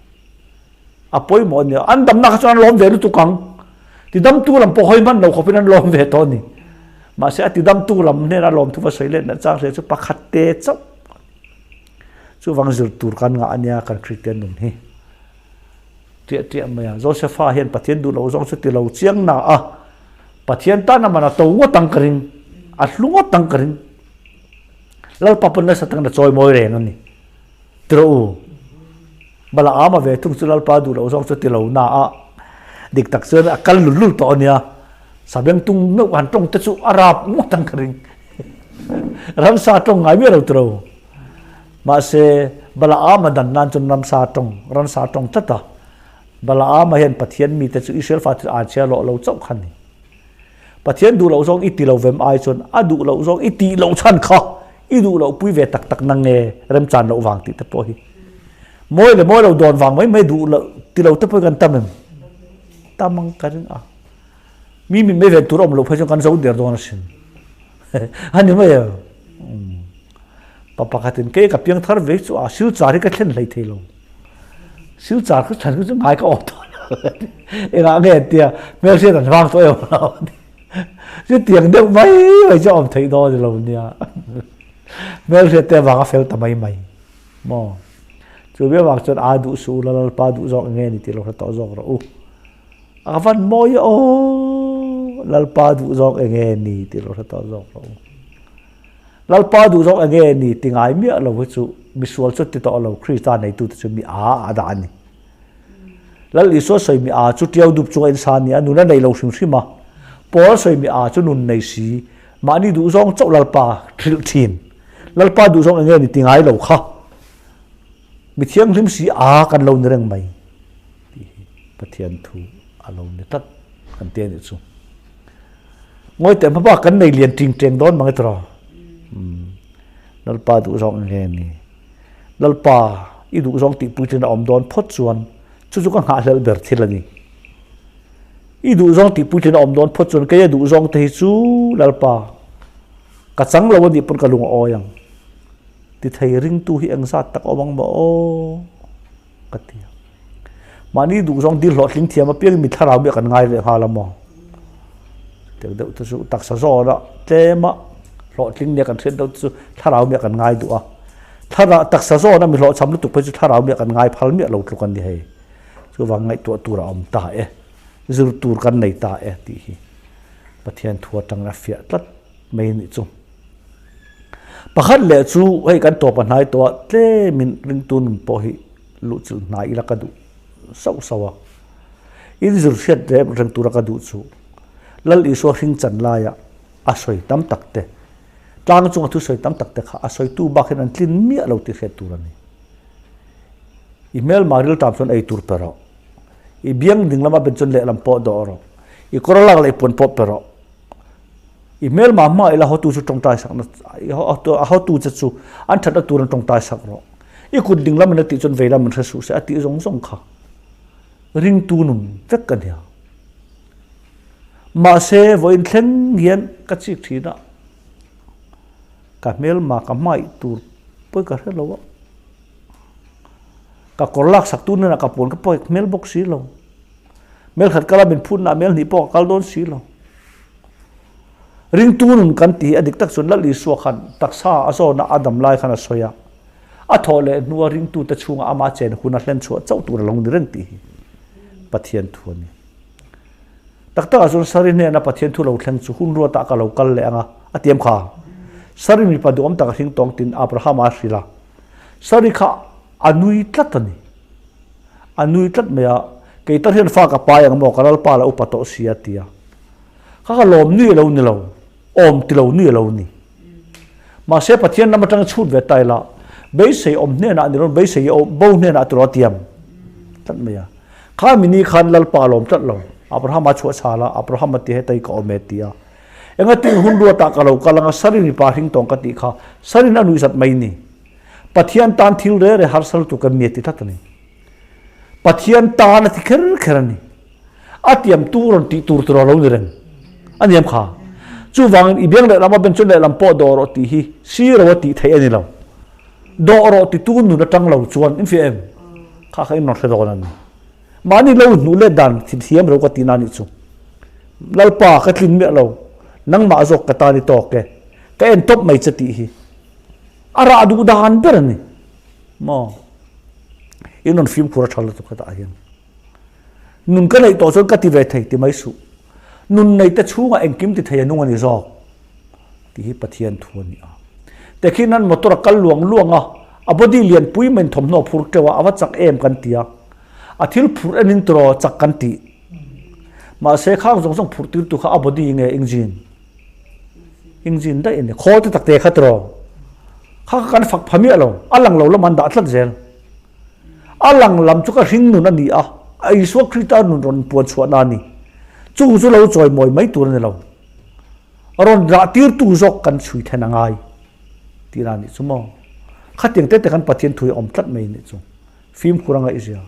A pawimawh a nia, an damna kha chuan an lawm ve lutuk ang, tidamtu lam pawh hawi hman lo khawpin an lawm ve tawh a ni. Mahse a tidamtu lam hnena lawmthu va sawi let leh chang hria chu pakhat te chauh chuvang zir tur kan ngah a nia kan Kristian nun hi. Tiah tiah mai a, Josepha hian Pathian duh loh zawng chu ti lo chiang na a, Pathian tan a man a to ngawt ang ka ring, a hlu ngawt ang ka ring. Lalpa pawn nasa takin a chawi mawi reng a ni. Ti rawh u. Balaam a ve thung chu Lalpa duh loh zawng chu ti lo na a, dik tak chuan a kal lul lul tawh a nia. Sabeng tung meuh han tawng te chu a rap ngawt ang ka ring. Ramsa tawng ngai miah lo ti ro. Mahse, Balaam a dan nan chuan ramsa tawng, ramsa tawng tlat a. Balaam-a hian Pathian mite chu Israel fate chu anchhia lawh lo chauh kha a ni. Pathian duh loh zawng i ti lo vem ai chuan a duh loh zawng i tih loh chhan kha i duh loh pui ve tak tak nang nge remchan loh vang tih te pawh hi mawi leh mawi lo dawn vang mai mai duh loh ti lo te pawh hi kan tam em? Tam ang ka ring a. Mi min mai ven tur a awm loh phei chuan kan zo der dawn asin. A ni mai em? Pa pakhatin kei ka piang thar ve chu a silchar hi ka thlen hlei thei lo. Silchar ka thlen chu ngai ka awm tawh lo. Engah nge an tia hmelhriat an vang tawh em lo. Chutiang deuh mai mai chu a awm theih dawn ni lo nia. Hmelhriat te avanga fel ta mai mai. Maw? Chu mi avang chuan a duh suh u la Lalpa duh zawk enge ni tih lo hre tawh zawk rawh u. A van mawi aw Lalpa duh zawk enge ni tih lo hre tawh zawk rawh u. Lalpa duh zawk enge ni ti ngai miah lo hi chu misual chu ti tawh lo Krista neitute chu mi a a dah a ni. Lal Isua sawi mi a chu tiau dup chunga insa ni a, nun a nei lo hrim hrim a. Paul sawi mi a chu nun nei si, mahni duh zawng chauh Lalpa hrilh thin. Lalpa duh zawng enge ni ti ngai lo kha. Mi thianghlim si a kan lo ni reng mai tih hi Pathian thu a lo ni tlat kan ti a nih chu. Ngawi teh hmaba kan nei lian ting teng dawn mang e tiraw. Lalpa duh zawng enge ni. Lalpa i duh zawng tih puitlin a awm dawn phawt chuan chu chu ka nghahhlelh ber thil a ni. I duh zawng tih puitlin a awm dawn phawt chuan kei a duh zawng te hi chu Lalpa ka chang lo a nih pawn ka lung a awi ang. Ti thei ringtu hi engzat tak awm ang maw aw ka ti a. Mahni duhzawng dil hlawhtling thiam apiangin mi thlarau mi a kan ngai leh nghal a maw? Chutiang deuh te chu taksa zawna tlema hlawhtling nia kan hriat deuh te chu thlarau mi a kan ngai duh a. Thlarau taksa zawna mi hlawhchham lutuk phei chu thlarau mi a kan ngai phal miah lo tluk a ni hei. Chuvang ngaihtuah tur a awm ta e, zir tur kan nei ta e tih hi Pathian thu atangin a fiah tlat mai a nih chu. Pakhat leh chu hei kan tawp a hnai tawh a, tlemin ringtu nun pawh hi luhchilh hnai ila ka duh sauh sauh a. In zir hriat reng reng tura ka duh chu Lal Isua hring chan laia a sawi tam tak te, tlang chunga thu sawi tam tak te kha a sawitu bak hian an tlin miah lo tih hriat tur a ni. I hmelma riltam chuan ei tur pe rawh. I biang ding lama ben chuan lehlam pawh dawh rawh. I kawr lak leh i puan pawh pe rawh. I hmelma hma ila hotu chu tawngtai sakna a hotu che chu an thatna tur an tawngtai sak rawh. I kut ding lam in a tih chuan vei lam in hre suh se a tih zawng zawng kha ringtu nun vek ka nia. Mahse vawiin thleng hian ka chik thin a, ka hmelma ka hmaih tur pawi ka hre lo a, ka kawr lak sak tu hnenah ka puan ka pawi hmel bawk si lo. Mel khat kala min phutna mel hnih pawh ka kal dawn si lo. Ringtu nun kan tih hi a dik tak chuan Lal Isua khan taksa a zawna a dam lai khan a sawi a, a thawh leh hnua ringtute chhunga ama chen hun a hlen chhuah chauh tur a lo ni reng tih hi Pathian thu a ni. Tak takah chuan Sari hnena Pathian thu lo thleng chu hun ruatah ka lo kal leh ang a, a tiam kha. Sari mipa duhawm tak a hring tawng tiin Abrahama a hrilh a. Sari kha a nui tlat a ni. A nui tlat mai a, kei tar hian fa ka pai ang maw, ka lalpa la upa tawh si a ti a. Kha ka lawm nui a lo ni lo, awm ti lo nui a lo ni. Mahse Pathian lam atanga chhut ve ta ila, beisei awm hnenah ni lo, beisei awm bo hnenah tiraw a tiam tlat mai a. Kha mini khan lalpa a lawm tlat lo, Abrahama chhuah chhal a, Abrahama ti hetai ka awm e ti a. Engatin hun ruatah ka lo kal anga Sarin mipa hring tawng ka tih kha, Sarin a nuihzat mai ni. Pathian tan thil reh reh harsa lutuk a mi a ti tlat a ni. Pathian tan a ti kher kher a ni. A tiam tu rawn tih tur tur a lo ni reng a niam kha. Chuvangin i biang lehlam a ben chuan lehlam pawh dawh rawh tih hi siro a tih theih a ni lo. Dawh rawh titu nun atang lo chuan in fiah em? Kha kha in rawn hre dawn a ni. Mahni lo hnuh let dan thiam ro ka tihna nih chu. Lalpa ka tlin miah lo, nangmah zawk ka tan i tawk e, ka en tawp mai che tih hi. A rah duh dan ber a ni. Maw? In rawn fimkhur a tha lutuk hetah hian. Nun ka neih tawh chuan ka ti ve thei ti mai suh. Nun nei te chhungah engkim ti thei a nung a ni zawk tih hi Pathian thu a ni a. Tekhin an motor a kal luang luang a, a body lian pui mai in thawmhnaw a phur teuh a, a va chak em kan ti a. A thil phurh en in tiraw chak kan tih. Mahse khang zawng zawng phurh tirtu kha a body nge engine? Engine daih a ni. Khawl te takte kha tiraw? Kha kha kan fak pha miah lo. A lang lo lam an dah tlat zel. A lang lam chu ka hring nun a ni a, Isua Krista nun rawn puan chhuahna a ni. Chung chu lo chawimawi mai tur a ni lo. Rawn dah tirtu zawk kan chhui then a ngai tihna a nih chu maw? Khatiang te te khan Pathian thu hi a awm tlat mai a nih chu. Fimkhur a ngaihzia.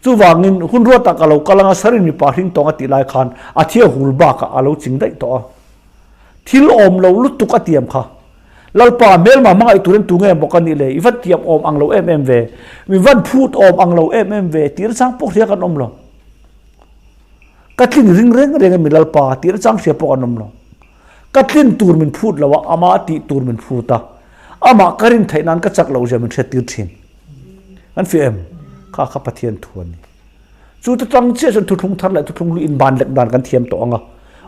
Chuvangin hun ruatah ka lo kal anga Sarin mipa hring tawng a tih lai khan a thia hul bakah a lo ching daih tawh a. Thil awm lo lutuk a tiam kha. Lalpa, hmelma hmangaih turin tu nge maw ka nih le? I van tiam awm ang lo em em ve. Mi van phut awm ang lo em em ve. Tir chang pawh hria kan awm lo. Ka tlin ring reng reng emi Lalpa, tir chang hria pawh kan awm lo. Ka tlin tur min phut lo a, ama tih tur min phut a. Amah ka rin theih nan ka chak loh zia min hriattir thin. An fiah em? Kha kha Pathian thu a ni. Chu te tang chiah chuan thuthlung thar leh thuthlung hlui inban lek dan kan thiam tawh ang a.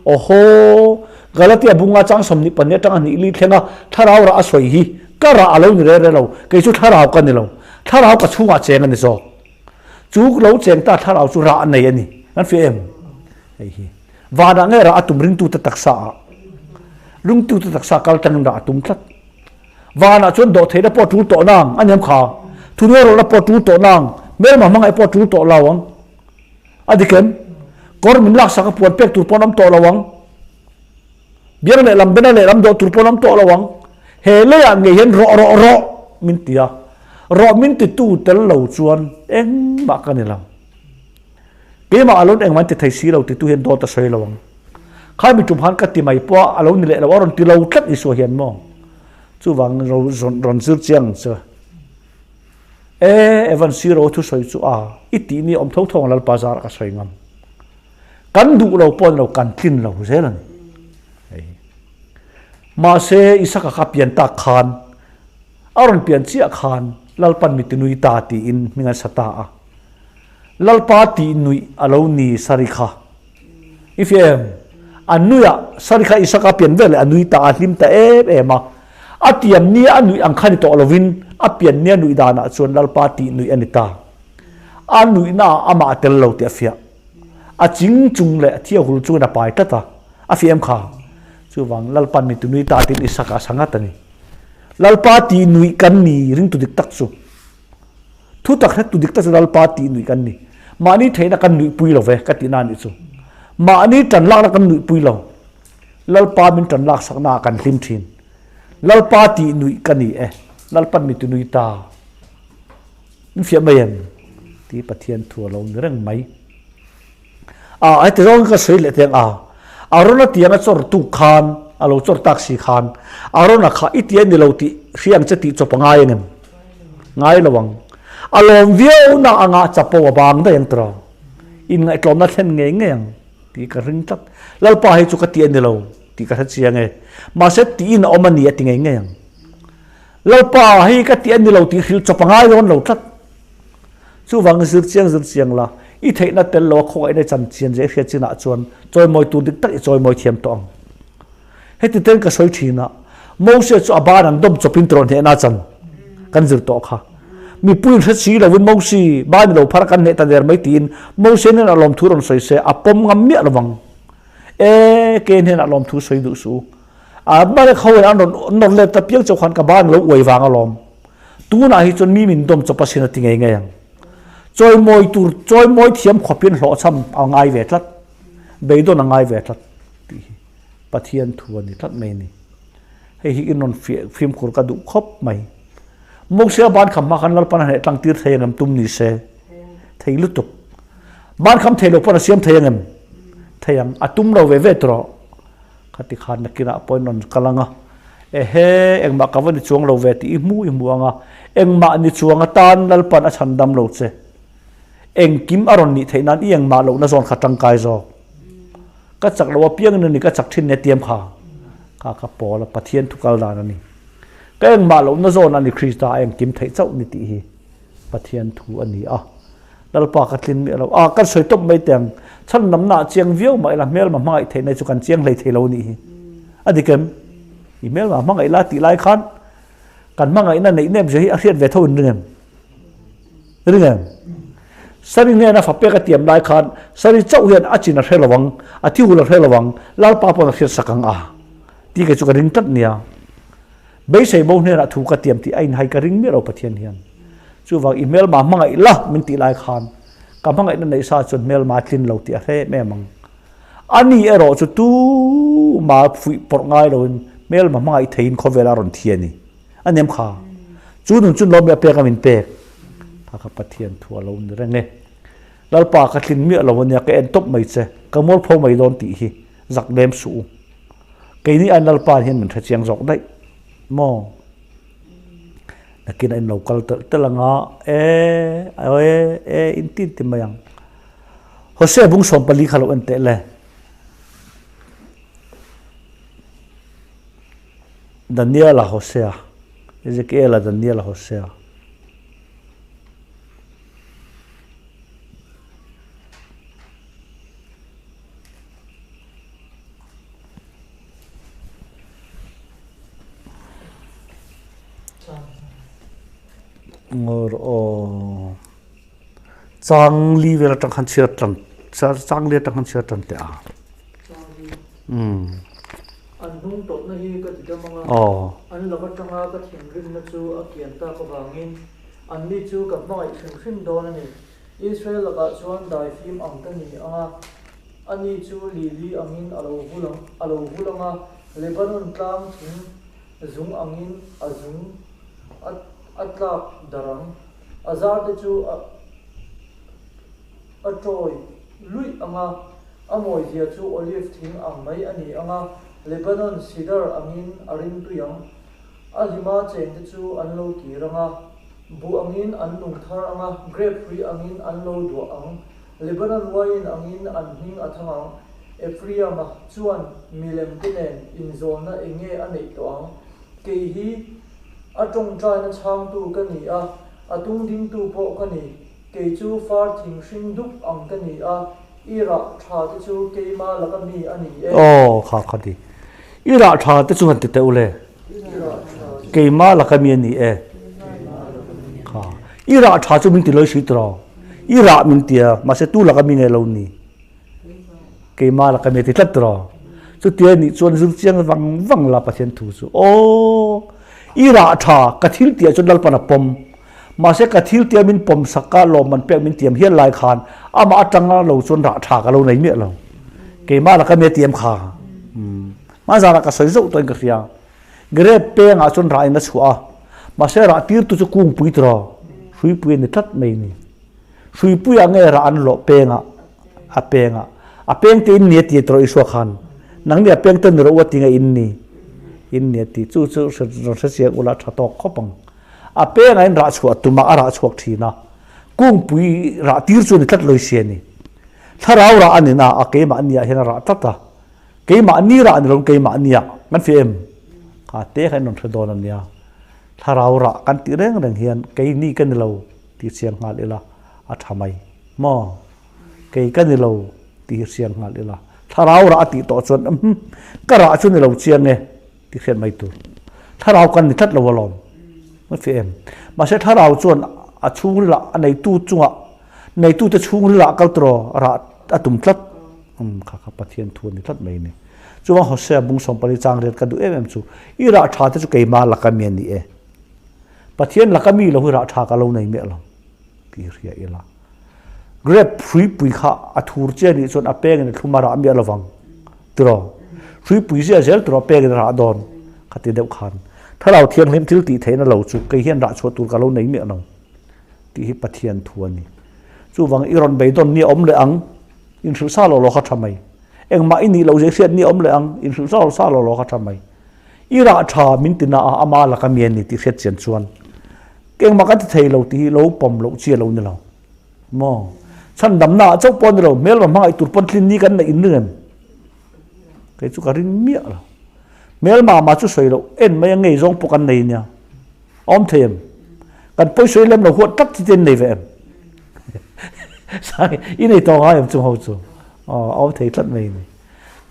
Awhaw! Galatia bunga chang 24 atanga hnih li thlenga thlarau rah a sawi hi ka rah a lo ni re re lo, kei chu thlarau ka ni lo. Thlarau ka chhungah cheng a ni zawk. Chu lo cheng ta thlarau chu rah a nei a ni. Kan fiah em? Hei hi. Vanah nge rah a tum ringtute taksa ah? Ringtute taksa kal tangin rah a tum tlat. Vanah chuan dawhtheihna pawh a tul tawh nang a niam kha. Thunuairawlna pawh a tul tawh nang. Hmelma hmangaih pawh a tul tawh lo ang. A dik em? Kawr min laksak a puan pek tur pawh an awm tawh lo ang. Biang lehlam bena lehlam dawh tur pawh an awm tawh lo ang. He leiah ngei hian rawh rawh rawh min ti a. Rawh min titu tel lo chuan engmah ka ni lo. Keimah a lo engmah an ti thei si lo titu hian dawt a sawi lo ang. Khai mi tum han ka ti mai pawh a lo ni leh lo a rawn ti lo tlat Isua hian maw. Chuvang ro rawn zir chiang ang che. E Evan Siro thu sawi chu a i tih ni awm tho tho ang Lalpa zar ka sawi ngam. Kan duh lo pawh ni lo kan tlin lo zel a ni. Hei. Mahse Isaka kha pian tak khan a rawn pian chiah khan Lalpan mi tinui ta tiin hming an sa ta a. Lalpa tih nuih a lo ni Sari kha. I fiah em? A nui a, Sari kha Isaka pian vel leh a nui ta a, hlim ta em em a. A tiam nia a nuih ang kha ni tawh lovin a pian nia nuih danah chuan Lalpa tih nuih a ni ta. A nuihna ah amah a tel lo tih a fiah. A ching chung leh a thiahul chungin a pai tlat a, a fiah em kha? Chuvang Lalpan mi tinui ta tiin Isaka a sa ngat a ni. Lalpa tih nuih kan ni ringtu dik tak chu. Thu tak hrettu dik tak chu Lalpa tih nuih kan ni. Mahni theihna kan nuihpui lo ve ka tihna a nih chu. Mahni tan lakna kan nuihpui lo. Lalpa min tan lak sakna ah kan hlim thin. Lalpa tih nuih ka ni e. Lalpan mi ti nui ta. Min fiah mai em? Ti Pathian thu a lo ni reng mai. A heti zawngin ka sawi leh teng a. Arona tianga chawr tuk khan, a lo chawr tak si khan, Arona kha i ti a ni lo tih hria ang che tih chawp a ngai ang em? Ngai lo ang. A lawm viau na anga chapo a bang daih ang tiraw? Inngaihtlawmna thlen ngei ngei ang tih ka ring tlat. Lalpa hei chu ka ti a ni lo tih ka hre chiang e. Mahse tiin a awm a ni a ti ngei ngei ang. Lalpa hei ka ti a ni lo tih hrilh chawp a ngai dawn lo tlat. Chuvangin zir chiang zir chiang la, i theihna tel lo a khawngaihna i chan chian zeh hriat chinah chuan chawimawi tur dik tak i chawimawi thiam tawh ang. Heti ten ka sawi thin a, Moses chu a ban an dawm chawpin tawrh hnehna chan kan zir tawh kha. Mipuiin hre si lovin Moses ban i lo phar a kan hneh ta der mai tiin Moses nen a lawmthu rawn sawi se a pawm ngam miah lovang. E, ke hnenah lawmthu sawi duh suh u. A Amalek ho in an rawn nawr let ta piang chauh khan ka ban lo uai vang alawm. Tunah hi chuan mi min dawm chawp asin a ti ngei ngei ang. Chawimawi tur chawimawi thiam khawpin hlawhchham a ngai ve tlat. Beidawn a ngai ve tlat tih hi Pathian thu a ni tlat mai a ni. Hei hi in rawn fimkhur ka duh khawp mai. Moses ban kham hma khan Lalpan a hneh tlang tir thei ang em tum ni se? Thei lutuk. Ban kham thei lo pawn a siam thei ang em? Thei ang. A tum lo ve ve tawh. Khati khan nakinah pawh in rawn kal ang a, Ehe, engmah ka va ni chuang lo ve tih i hmu i hmu ang a, engmah ni chuang atan Lalpan a chhan dam lo che. Engkim a rawn nih theih nan i engmah lohna zawn kha tangkai zawk. Ka chak lo apiangin a ni, ka chak thin nia tiam kha. Kha ka pawl a, Pathian thu kal dan a ni. Ka engmah lohna zawn a ni Krista a engkim theih chauh ni tih hi Pathian thu a ni a. Lalpa ka tlin miah lo. A, kan sawi tawp mai teh ang. Chhan namna ah chiang viau mah ila hmelma hmangaih theih nai chu kan chiang hlei thei lo nih hi. A dik em? I hmelma hmangaih la tih lai khan kan hmangaihna neih nem zia hi a hriat ve tho in ring em? Ring em? Sari hnena fa pek a tiam lai khan Sari chauh hian a chin a hre lo ang, a thi hul a hre lo ang, Lalpa pawn a hriat sak ang a ti kei chu ka ring tlat nia. Beisei bo hnenah thu ka tiam tih a inhai ka ring miah lo Pathian hian. Chuvang i hmelma hmangaih la min tih lai khan ka hmangaihna neih sa chuan hmelma tlin lo tih a hre em em ang. Ani erawh chu tuma fuih pawrh ngai loin hmelma hmangaih theiin khawvela a rawn thi a ni. A nem kha. Chu nun chu lawm i a pek a min pek. Kha kha Pathian thu a lo ni reng e. Lalpa ka tlin miah lo ania ka en tawp mai che. Ka mualpho mai dawn tih hi zak lem suh u. Keini an Lalpa hian min hre chiang zawk daih. Maw? Nakin a in lo kal telh telh anga e e e in ti in ti mai ang. Hosea bung 14 kha lo en teh le. Daniela Hosea, Ezekiela Daniela Hosea. Ngawr aw. Chang li vel atang khan chhiar tan chang li atang khan chhiar tan teh a. Um. An hnung tawpna hi ka ti dam anga. Aw. An lak atanga ka thinrimna chu a kian tak avangin anni chu ka hmangaih hrim hrim dawn a ni. Israel lakah chuan daifim ang ka ni anga, ani chu lili angin a lo vul ang a lo vul anga, Lebanon tlang thing zung angin a zung a a tlak darh ang. A zar te chu a a tawi luih ang a, a mawizia chu olive thing ang mai a ni ang a, Lebanon cedar angin a ring tui ang. A hlima cheng te chu an lo kir ang a, buh angin an nung thar ang a, grape hrui angin an lo duah ang. Lebanon wine angin an hming a thang ang. Ephraim-a chuan milem te nen inzawlna eng nge a neih tawh ang? Kei hi A tawngtaina chhangtu ka ni a, a tungdingtu pawh ka ni. Kei chu far thing hring dup ang ka ni a, i rah tha te chu keima laka mi a ni e. Aw, kha kha ti. I rah tha te chu han ti teh u le. Keima laka mi a ni e. Kha. I rah tha chu min ti lawih si tiraw. I rah min ti a, mahse tu laka mi nge lo ni. Keimah la ka me ti tlat tiraw. Chutia nih chuan zir chiang vang vang la Pathian thu chu. Aw, i rah tha ka thil tih ah chuan Lalpan a pawm. Mahse ka thil tia min pawm sak a lawmman pek min tiam hial lai khan amah atanga lo chuan rah tha ka lo nei miah lo. Keimah la ka me tiam kha. Hmanzan ah ka sawi zauh tawh in ka hria. Grape peng ah chuan rah in a chhuah a. Mahse rah tir tu chu kungpui tiraw. Hruipui a ni tlat mai ni. Hruipuiah nge rah an lawh pengah? A pengah. A peng te in ni a ti tawh Isua khan. Nang nih a peng te ni rawh u a ti nge in ni? In ni a ti. Chu chu rawn hre chiang ula tha tawk khawp ang. A pengah in rah chhuah tum a, a rah chhuak thin a. Kungpui rah tir chu a ni tlat lo i sia ni. Thlarau rah a ni na a, keimahni ah hian a rah tlat a. Keimahni rah a ni lo, keimahni ah. Kan fiah em? Kha te kha in rawn hre dawn a nia. Thlarau rah kan tih reng reng hian keini ka ni lo tih chiang nghal ila a tha mai maw? Kei ka ni lo tih hi hriang nghal ila thlarau rah a tih tawh chuan umm ka rah chu ni lo chiang e tih hriat mai tur. Thlarau kan ni tlat lo alawm a fi em? Mahse thlarau chuan a chhungril ah a neitu chungah neitute chhungril ah kal tawh rah a tum tlat umm kha kha Pathian thu a ni tlat mai a ni. Chuvang Hosea bung 14 chang riat ka duh em em chu, I rah tha te chu keimah laka mi a ni e. Pathian laka mi lo hi rah tha ka lo nei miah lo tih hria ila. Grape hruipui kha a thur che anih chuan a pengin a thlum a rah miah lovang tiraw. Hruipui zia zel tiraw a pengin a rah dawn kha ti deuh khan. Thlarau Thianghlim thil tih theihna lo chu kei hian rah chhuah tur ka lo nei miah lo tih hi Pathian thu a ni. Chuvang i rawn beidawn ni a awm leh ang, inhrilh sa lo lo kha tha mai. Engmah i nih loh zia i hriat ni a awm leh ang, inhrilh sa sa lo lo kha tha mai. I rah tha min ti na a, ama laka mi a ni tih hriat chian chuan engmah kan ti thei lo tih hi lo pawm loh chi a lo ni lo. Maw? Chhandamna ah chauh pawh a ni lo, hmelma hmangaih tur pawn tlin ni kan neih in ring em? Kei chu ka ring miah lo. Hmelma mah chu sawi loh, en mai a ngei zawng pawh kan nei nia. A awm thei em? Kan pawi sawi lem lo huat tlat chi te an nei ve em? Sai, i nei tawh ngai em chung ho chu? Aw, a awm thei tlat mai ni.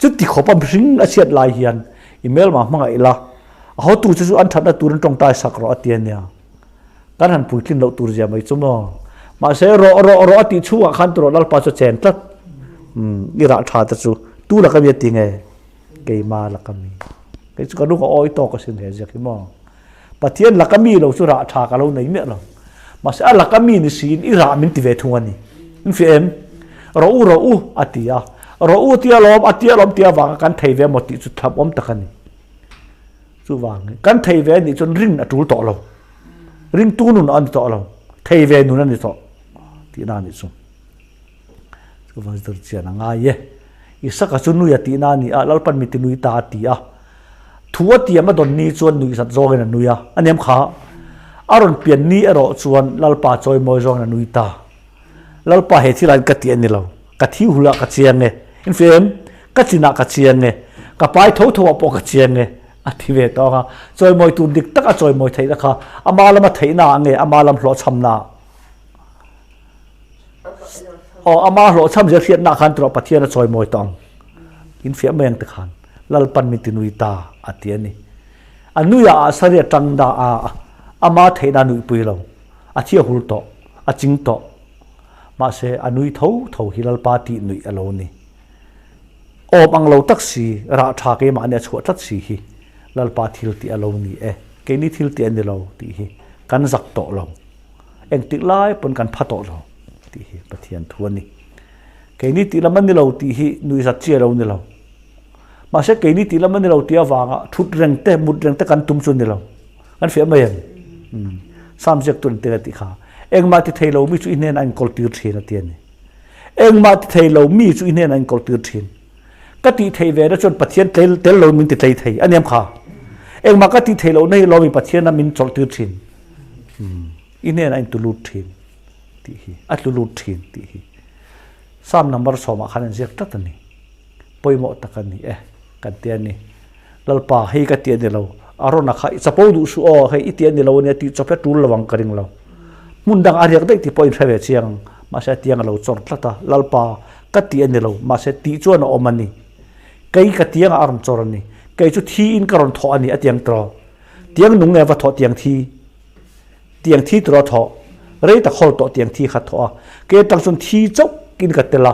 Chuti khawp a mihring a chhiat lai hian i hmelma hmangaih ila, a hotu chu chu an thatna turin tawngtai sak rawh a ti a nia. Kan han puitlin loh tur zia mai chu maw. Mahse rawh rawh rawh a tih chhungah khan turaw Lalpa chu a chen tlat. Umm, i rah tha te chu tu laka mi a ti nge? Keima laka mi. Kei chu ka nu ka awi tawk asin he ziak hi maw. Pathian laka mi lo chu rah tha ka lo nei miah lo. Mahse a laka mi ni siin i rah min ti ve thung a ni. Min fiah em? Rawh u rawh u a ti a. Rawh u tia lawm a tia lawm tia vanga kan thei ve maw tih chu thlap awm tak a ni. Chuvangin kan thei ve anih chuan rin a tul tawh lo. Ringtu nun a ni tawh lo. Thei ve nun a ni tawh tihna a nih chu. Chuvang zir chian a ngai e. Isaka chu nui a tihna a ni a, Lalpan mi ti nui ta a ti a. Thu a tiam a dawn ni chuan nuihzat zawngin a nui a, a nem kha. A rawn pian ni erawh chuan Lalpa chawimawi zawngin a nui ta. Lalpa he thil ah hian ka ti a ni lo, ka thi hul ah ka chiang e, in hria em? Ka chin ah ka chiang e, ka pai tho tho ah pawh ka chiang e, a ti ve tawng a. Chawimawi tur dik tak a chawimawi theihna kha ama lama theihna ah nge ama lam hlawhchhamna ah? Aw, ama hlawhchham zel hriatna ah khan tirah Pathian a chawimawi tawh ang. In fiah mai ang tikhan Lalpan min ti nui ta a ti a ni. A nui ah Asaria tang dah a ama theihna a nuihpui lo. A thi a hul tawh, a ching tawh. Mahse, a nui tho tho hi Lalpa tih nuih a lo ni. Awm ang lo tak si, rah tha keimahni a chhuah tlat si hi Lalpa thil tih a lo ni e. Keini thil tih a ni lo tih hi kan zak tawh lo. Engtik lai pawn kan pha tawh lo tih hi Pathian thu a ni. Keini tih lam a ni lo tih hi nuihzat chi a lo ni lo. Mahse keini tih lam a ni lo tih avanga thut reng te, mut reng te kan tum chu a ni lo. Kan fiah mai em? Umm. Sam ziak tur engtin a tih kha? Engmah ti thei lo mi chu i hnenah a inkawl tir thin a ti a ni. Engmah ti thei lo mi chu i hnenah a inkawl tir thin. Ka tih theih ve na chuan Pathian tel tel lo min ti tlei thei a niam kha. Engmah ka tih theih loh na hi lawmi Pathian a min chawlh tir thin. Umm. I hnenah a intu lut thin tih hi, a tlu lut thin tih hi. Psalm number sawmah khan an ziak tlat a ni. Pawimawh tak a ni e, kan ti a ni. Lalpa, hei ka ti a ni lo. Arona kha i chapo duh suh aw, hei i ti a ni lo a nia tih chawp hi a tul lo ang ka ring lo. Hmun dang a riak daih tih pawh inhre ve chiang ang. Mahse a tiang a lo chawr tlat a, Lalpa, ka ti a ni lo, mahse tih chuan a awm a ni. Kei ka tiangah a rawn chawr a ni. Kei chu thiin ka rawn thawh a ni a tiang tawh. Tiang nung nge va thawh tiang thi? Tiang thi tura thawh, rei tak hawl tawh tiang thi kha thawh a, ke atang chuan thi chauh in ka tel a,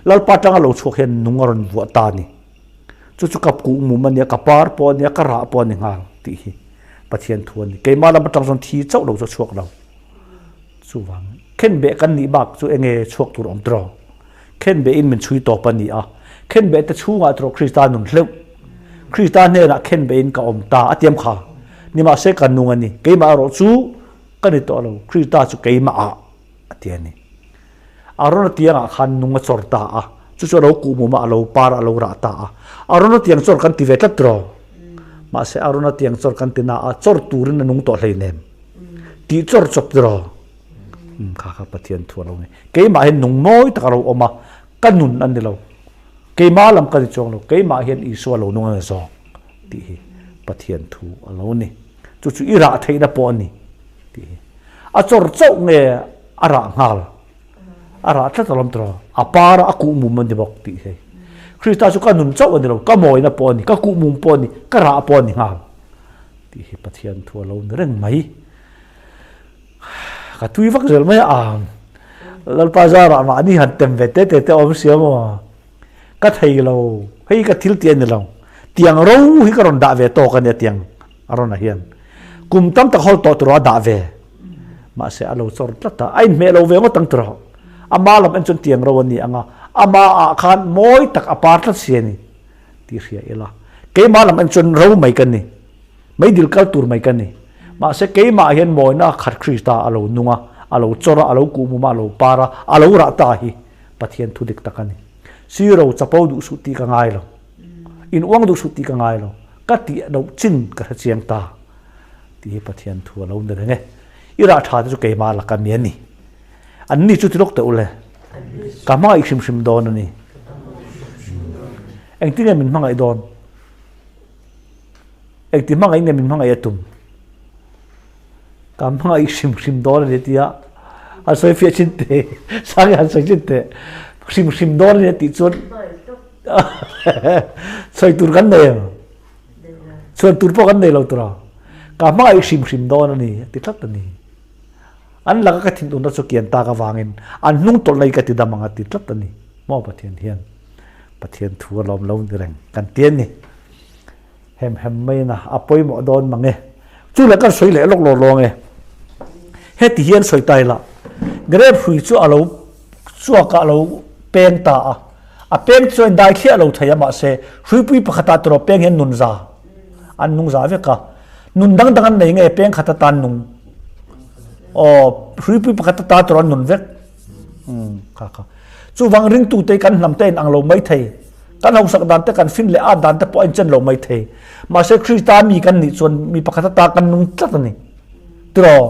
Lalpa atanga lo chhuak hian nung a rawn vuah ta a ni. Chu chu ka kuh mum a nia, ka par pawh a nia, ka rah pawh a ni nghal tih hi Pathian thu a ni. Keimah lam atang chuan thi chauh lo chu a chhuak lo. Chuvang khenbeh kan nih bak chu enge chhuak tur awm tiraw? Khenbeh in min chhui tawp a ni a, khenbeh te chhungah tiraw Krista nun hleuh. Krista hnenah khenbeh in ka awm ta a tiam kha. Nimahse ka nung a ni, keimah erawh chu ka ni tawh lo, Krista chu keimah ah a ti a ni. Arona tiangah khan nung a chawr ta a, chu chu a lo kuhmum a, a lo par a, a lo rah ta a. Arona tiang chawr kan ti ve tlat tiraw? Mahse Arona tiang chawr kan ti na a, chawr turin a nung tawh hleinem. Tih chawr chawp tiraw? Umm kha kha Pathian thu a lo ni. Keimah hian nung mawi tak a lo awm a, ka nun a ni lo. Keimah lam ka ni chuang lo, keimah hian Isua lo nung a ni zawk tih hi Pathian thu a lo ni. Chu chu i rah theihna pawh a ni tih hi. A chawr chauh nge a rah nghal? A rah tlat alawm tawh lo. A par a, a kuhmum a ni bawk tih hi. Krista chu ka nun chauh a ni lo, ka mawina pawh a ni, ka kuhmum pawh a ni, ka rah pawh a ni nghal tih hi Pathian thu a lo ni reng mai. Ka tui vak zel mai a, Lalpa zarah mahni han tem ve te te te awm sia maw? Ka thei lo, hei ka thil tih a ni lo. Tiang ro hi ka rawn dah ve tawk a nia tiang a rawn ah hian. Kum tam tak hawl tawh tur a dah ve. Mahse a lo chawr tlat a, a inhmeh lo ve ngawt ang tur a. Ama lam en chuan tiang ro a ni ang a, ama ah khan mawi tak a par tlat si a ni tih hria ila. Keimah lam en chuan ro mai ka ni. Meidil kal tur mai ka ni. Mahse keimah hian mawina khat Krista a lo nung a, a lo chawr a, a lo kuhmum a, a lo par a, a lo rah ta hi Pathian thu dik tak a ni. Siro chapo duh suh tih ka ngai lo. In uang duh suh tih ka ngai lo. Ka tih loh chin ka hre chiang ta tih hi Pathian thu a lo ni reng e. I rah tha te chu keimah laka mi a ni. An ni chu ti lawk teh u le. Ka hmangaih hrim hrim dawn a ni. Engtin nge min hmangaih dawn? Engti hmangaih nge min hmangaih a tum? Ka hmangaih hrim hrim dawn a ni tia an sawi fiah chin teh, Sangi han sawi chin teh, hrim hrim dawn a ni a tih chuan sawi tur kan nei ang, chhuan tur pawh kan nei lo tur a, ka hmangaih hrim hrim dawn a ni a ti tlat a ni. An laka ka thinurna chu kian tak avangin an hnung tawlh na hi ka ti dam ang a ti tlat a ni. Maw Pathian hian Pathian thu a lawm lo ni reng kan ti a ni. Hem hem mai na a pawimawh dawn mang e. Chu leh kan sawi leh lawk lo lawng e. Heti hian sawi ta ila grape hrui chu a lo chuak a a lo peng ta a. A peng chu a indai thliah lo thei a mahse hruipui pakhatah tawrh peng hian nun za an nung za vek a. Nun dang dang an nei nge peng khat atan nung aw hruipui pakhat ata tawrh an nun vek. Umm kha kha. Chuvang ringtute kan hnam te in ang lo mai thei. Kan hausak dan te kan fin leh at dan te pawh a inchen lo mai thei. Mahse Krista mi kan nih chuan mi pakhat ata kan nung tlat a ni. Tiraw?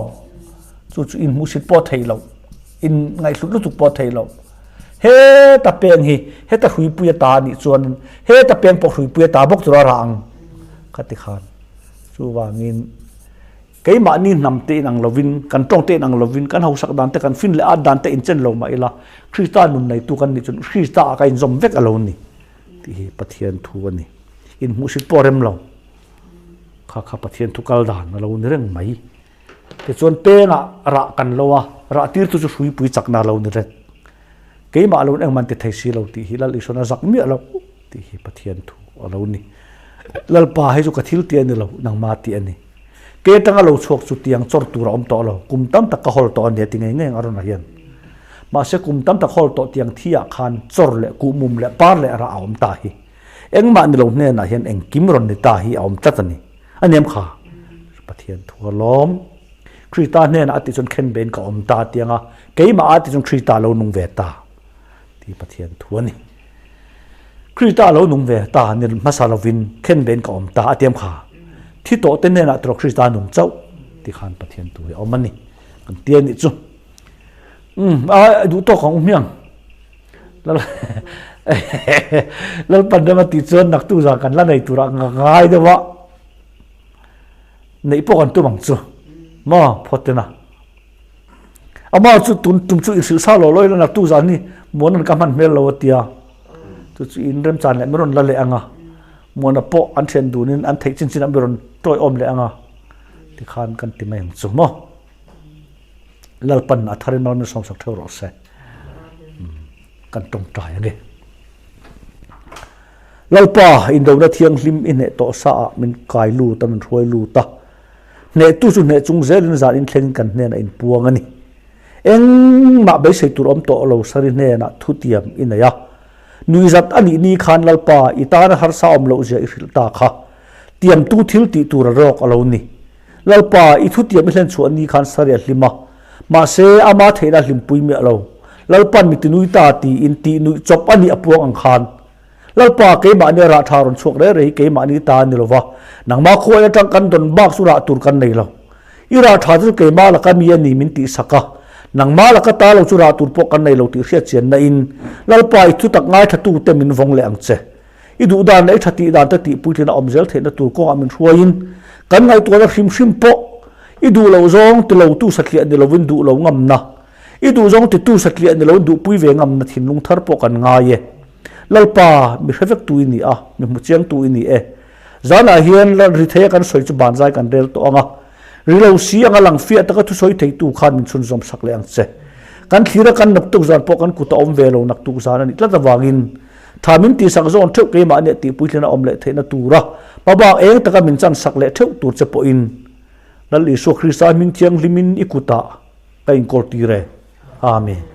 Chu chu inhmuhsit pawh a theih loh, in ngaihhlut lutuk pawh a theih loh. Heta peng hi heta hruipui ata a nih chuanin heta peng pawh hruipui ata bawk tura rah ang ka ti khan. Chuvangin keimahni hnam te inang lovin, kan tawng te inang lovin, kan hausak dan te, kan fin leh at dan te inchen lo mah ila Krista nun neitu kan nih chuan Krista ah ka inzawm vek a lo ni tih hi Pathian thu a ni. Inhmuhsit pawh a rem lo. Kha kha Pathian thu kal dan a lo ni reng mai. Tichuan pengah rah kan lo a, rah tirtu chu hruipui chakna a lo ni reng. Keimah lo in engmah an ti thei si lo tih hi Lal Isuan a zak miah lo tih hi Pathian thu a lo ni. Lalpa hei chu ka thil tih a ni lo, nangmah tih a ni. Ke atanga lo chhuak chu tiang chawr tur a awm tawh lo, kum tam tak ka hawl tawh a nia ti ngei ngei ang Arona hian. Mahse kum tam tak hawl tawh tiang thi ah khan chawr leh kuhmum leh par leh rah a awm ta hi. Engmah ni lo hnenah hian engkim rawn ni ta hi a awm tlat a ni. A niam kha Pathian thu a lawm. Krista hnenah a tih chuan khen bein ka awm ta tiang a, keimah a tih chuan Krista lo nung ve ta tih Pathian thu a ni. Krista lo nung ve ta ni hmasa lovin khen bein ka awm ta a tiam kha. Thi tawh te hnenah tawh Krista nung chauh ti khan Pathian thu hi a awm a ni. Kan ti a nih chu. Um, a duh tawk ang u hmiang. Lalpan rema tih chuan naktu zan kan la nei turah ngai deuh a, neih pawh kan tum ang chu maw phawt tena. Amah chu tun tum chu inhrilh sa lo lo ila naktu zan hi muan an ka hman hmel lo a tia, chu chu in remchan leh mi rawn la leh ang a, muana pawh an thian dunin an theih chin chin ah mi rawn tawiawm leh ang a, tikhan kan ti mai ang chu maw. Lalpan a thar in rawn sawmsak theuh rawh se. Kan tawngtai a ni. Lalpa indona thianghlim i hneh tawh sa ah min kai lut a, min hruai lut a. Hnehtu chu hneh chung zelin zan in thlengin kan hnenah in puang a ni. Engmah beisei tur awm tawh lo sari hnenah thutiam i nei a. Nuihzat a nih ni khan Lalpa i tana harsa awm loh zia i hrilh ta kha. Tiamtu thil tih tur a rawk a lo ni. Lalpa, i thutiam i hlenchhuah ni khan Sari a hlim a, mahse, ama theihna a hlimpui miah lo. Lalpa'n mi tinui ta tiin tih nuih chawp a nih a puang ang khan. Lalpa, keimahni a rah tha rawn chhuak reh reh hi keimahni ta a ni lo va, nangmah khuain atang kan dawn bak chu rah tur kan nei lo. I rah tha chu keimah laka mi a ni min tihsak a, nangmah laka ta lo chu rah tur pawh kan nei lo tih hriatchianna in Lalpa, i thutak ngaithlatute min vawng leh ang che. I duh dan leh i tha tih dan te tih puitlin a awm zel theihna tur kawngah min hruaiin kan ngaihtuahna hrim hrim pawh i duh loh zawng ti lo tu satliah ni lovin duh lo ngamna, i duh zawng ti tu satliah ni lovin duhpui ve ngamna thinlung thar pawh kan ngai e. Lalpa, mi hre vek tu i ni a, mi hmu chiang tu i ni e. Zanah hian ri theia kan sawi chu banzai kan rel tawh ang a, ri lo si anga lang fiah taka thusawi theitu khan min chhunzawm sak leh ang che. Kan thlir a kan naktuk zan pawh kan kut a awm ve lo naktuk zan a nih tlat avangin Tha min tihsak zawn theuh keimah nia tih puitlin a awm leh theihna tura hmabak eng taka min chansak leh theuh tur che pawhin Lal Isua Krista hming thianghlimin i kutah ka inkawl tir e. Amen.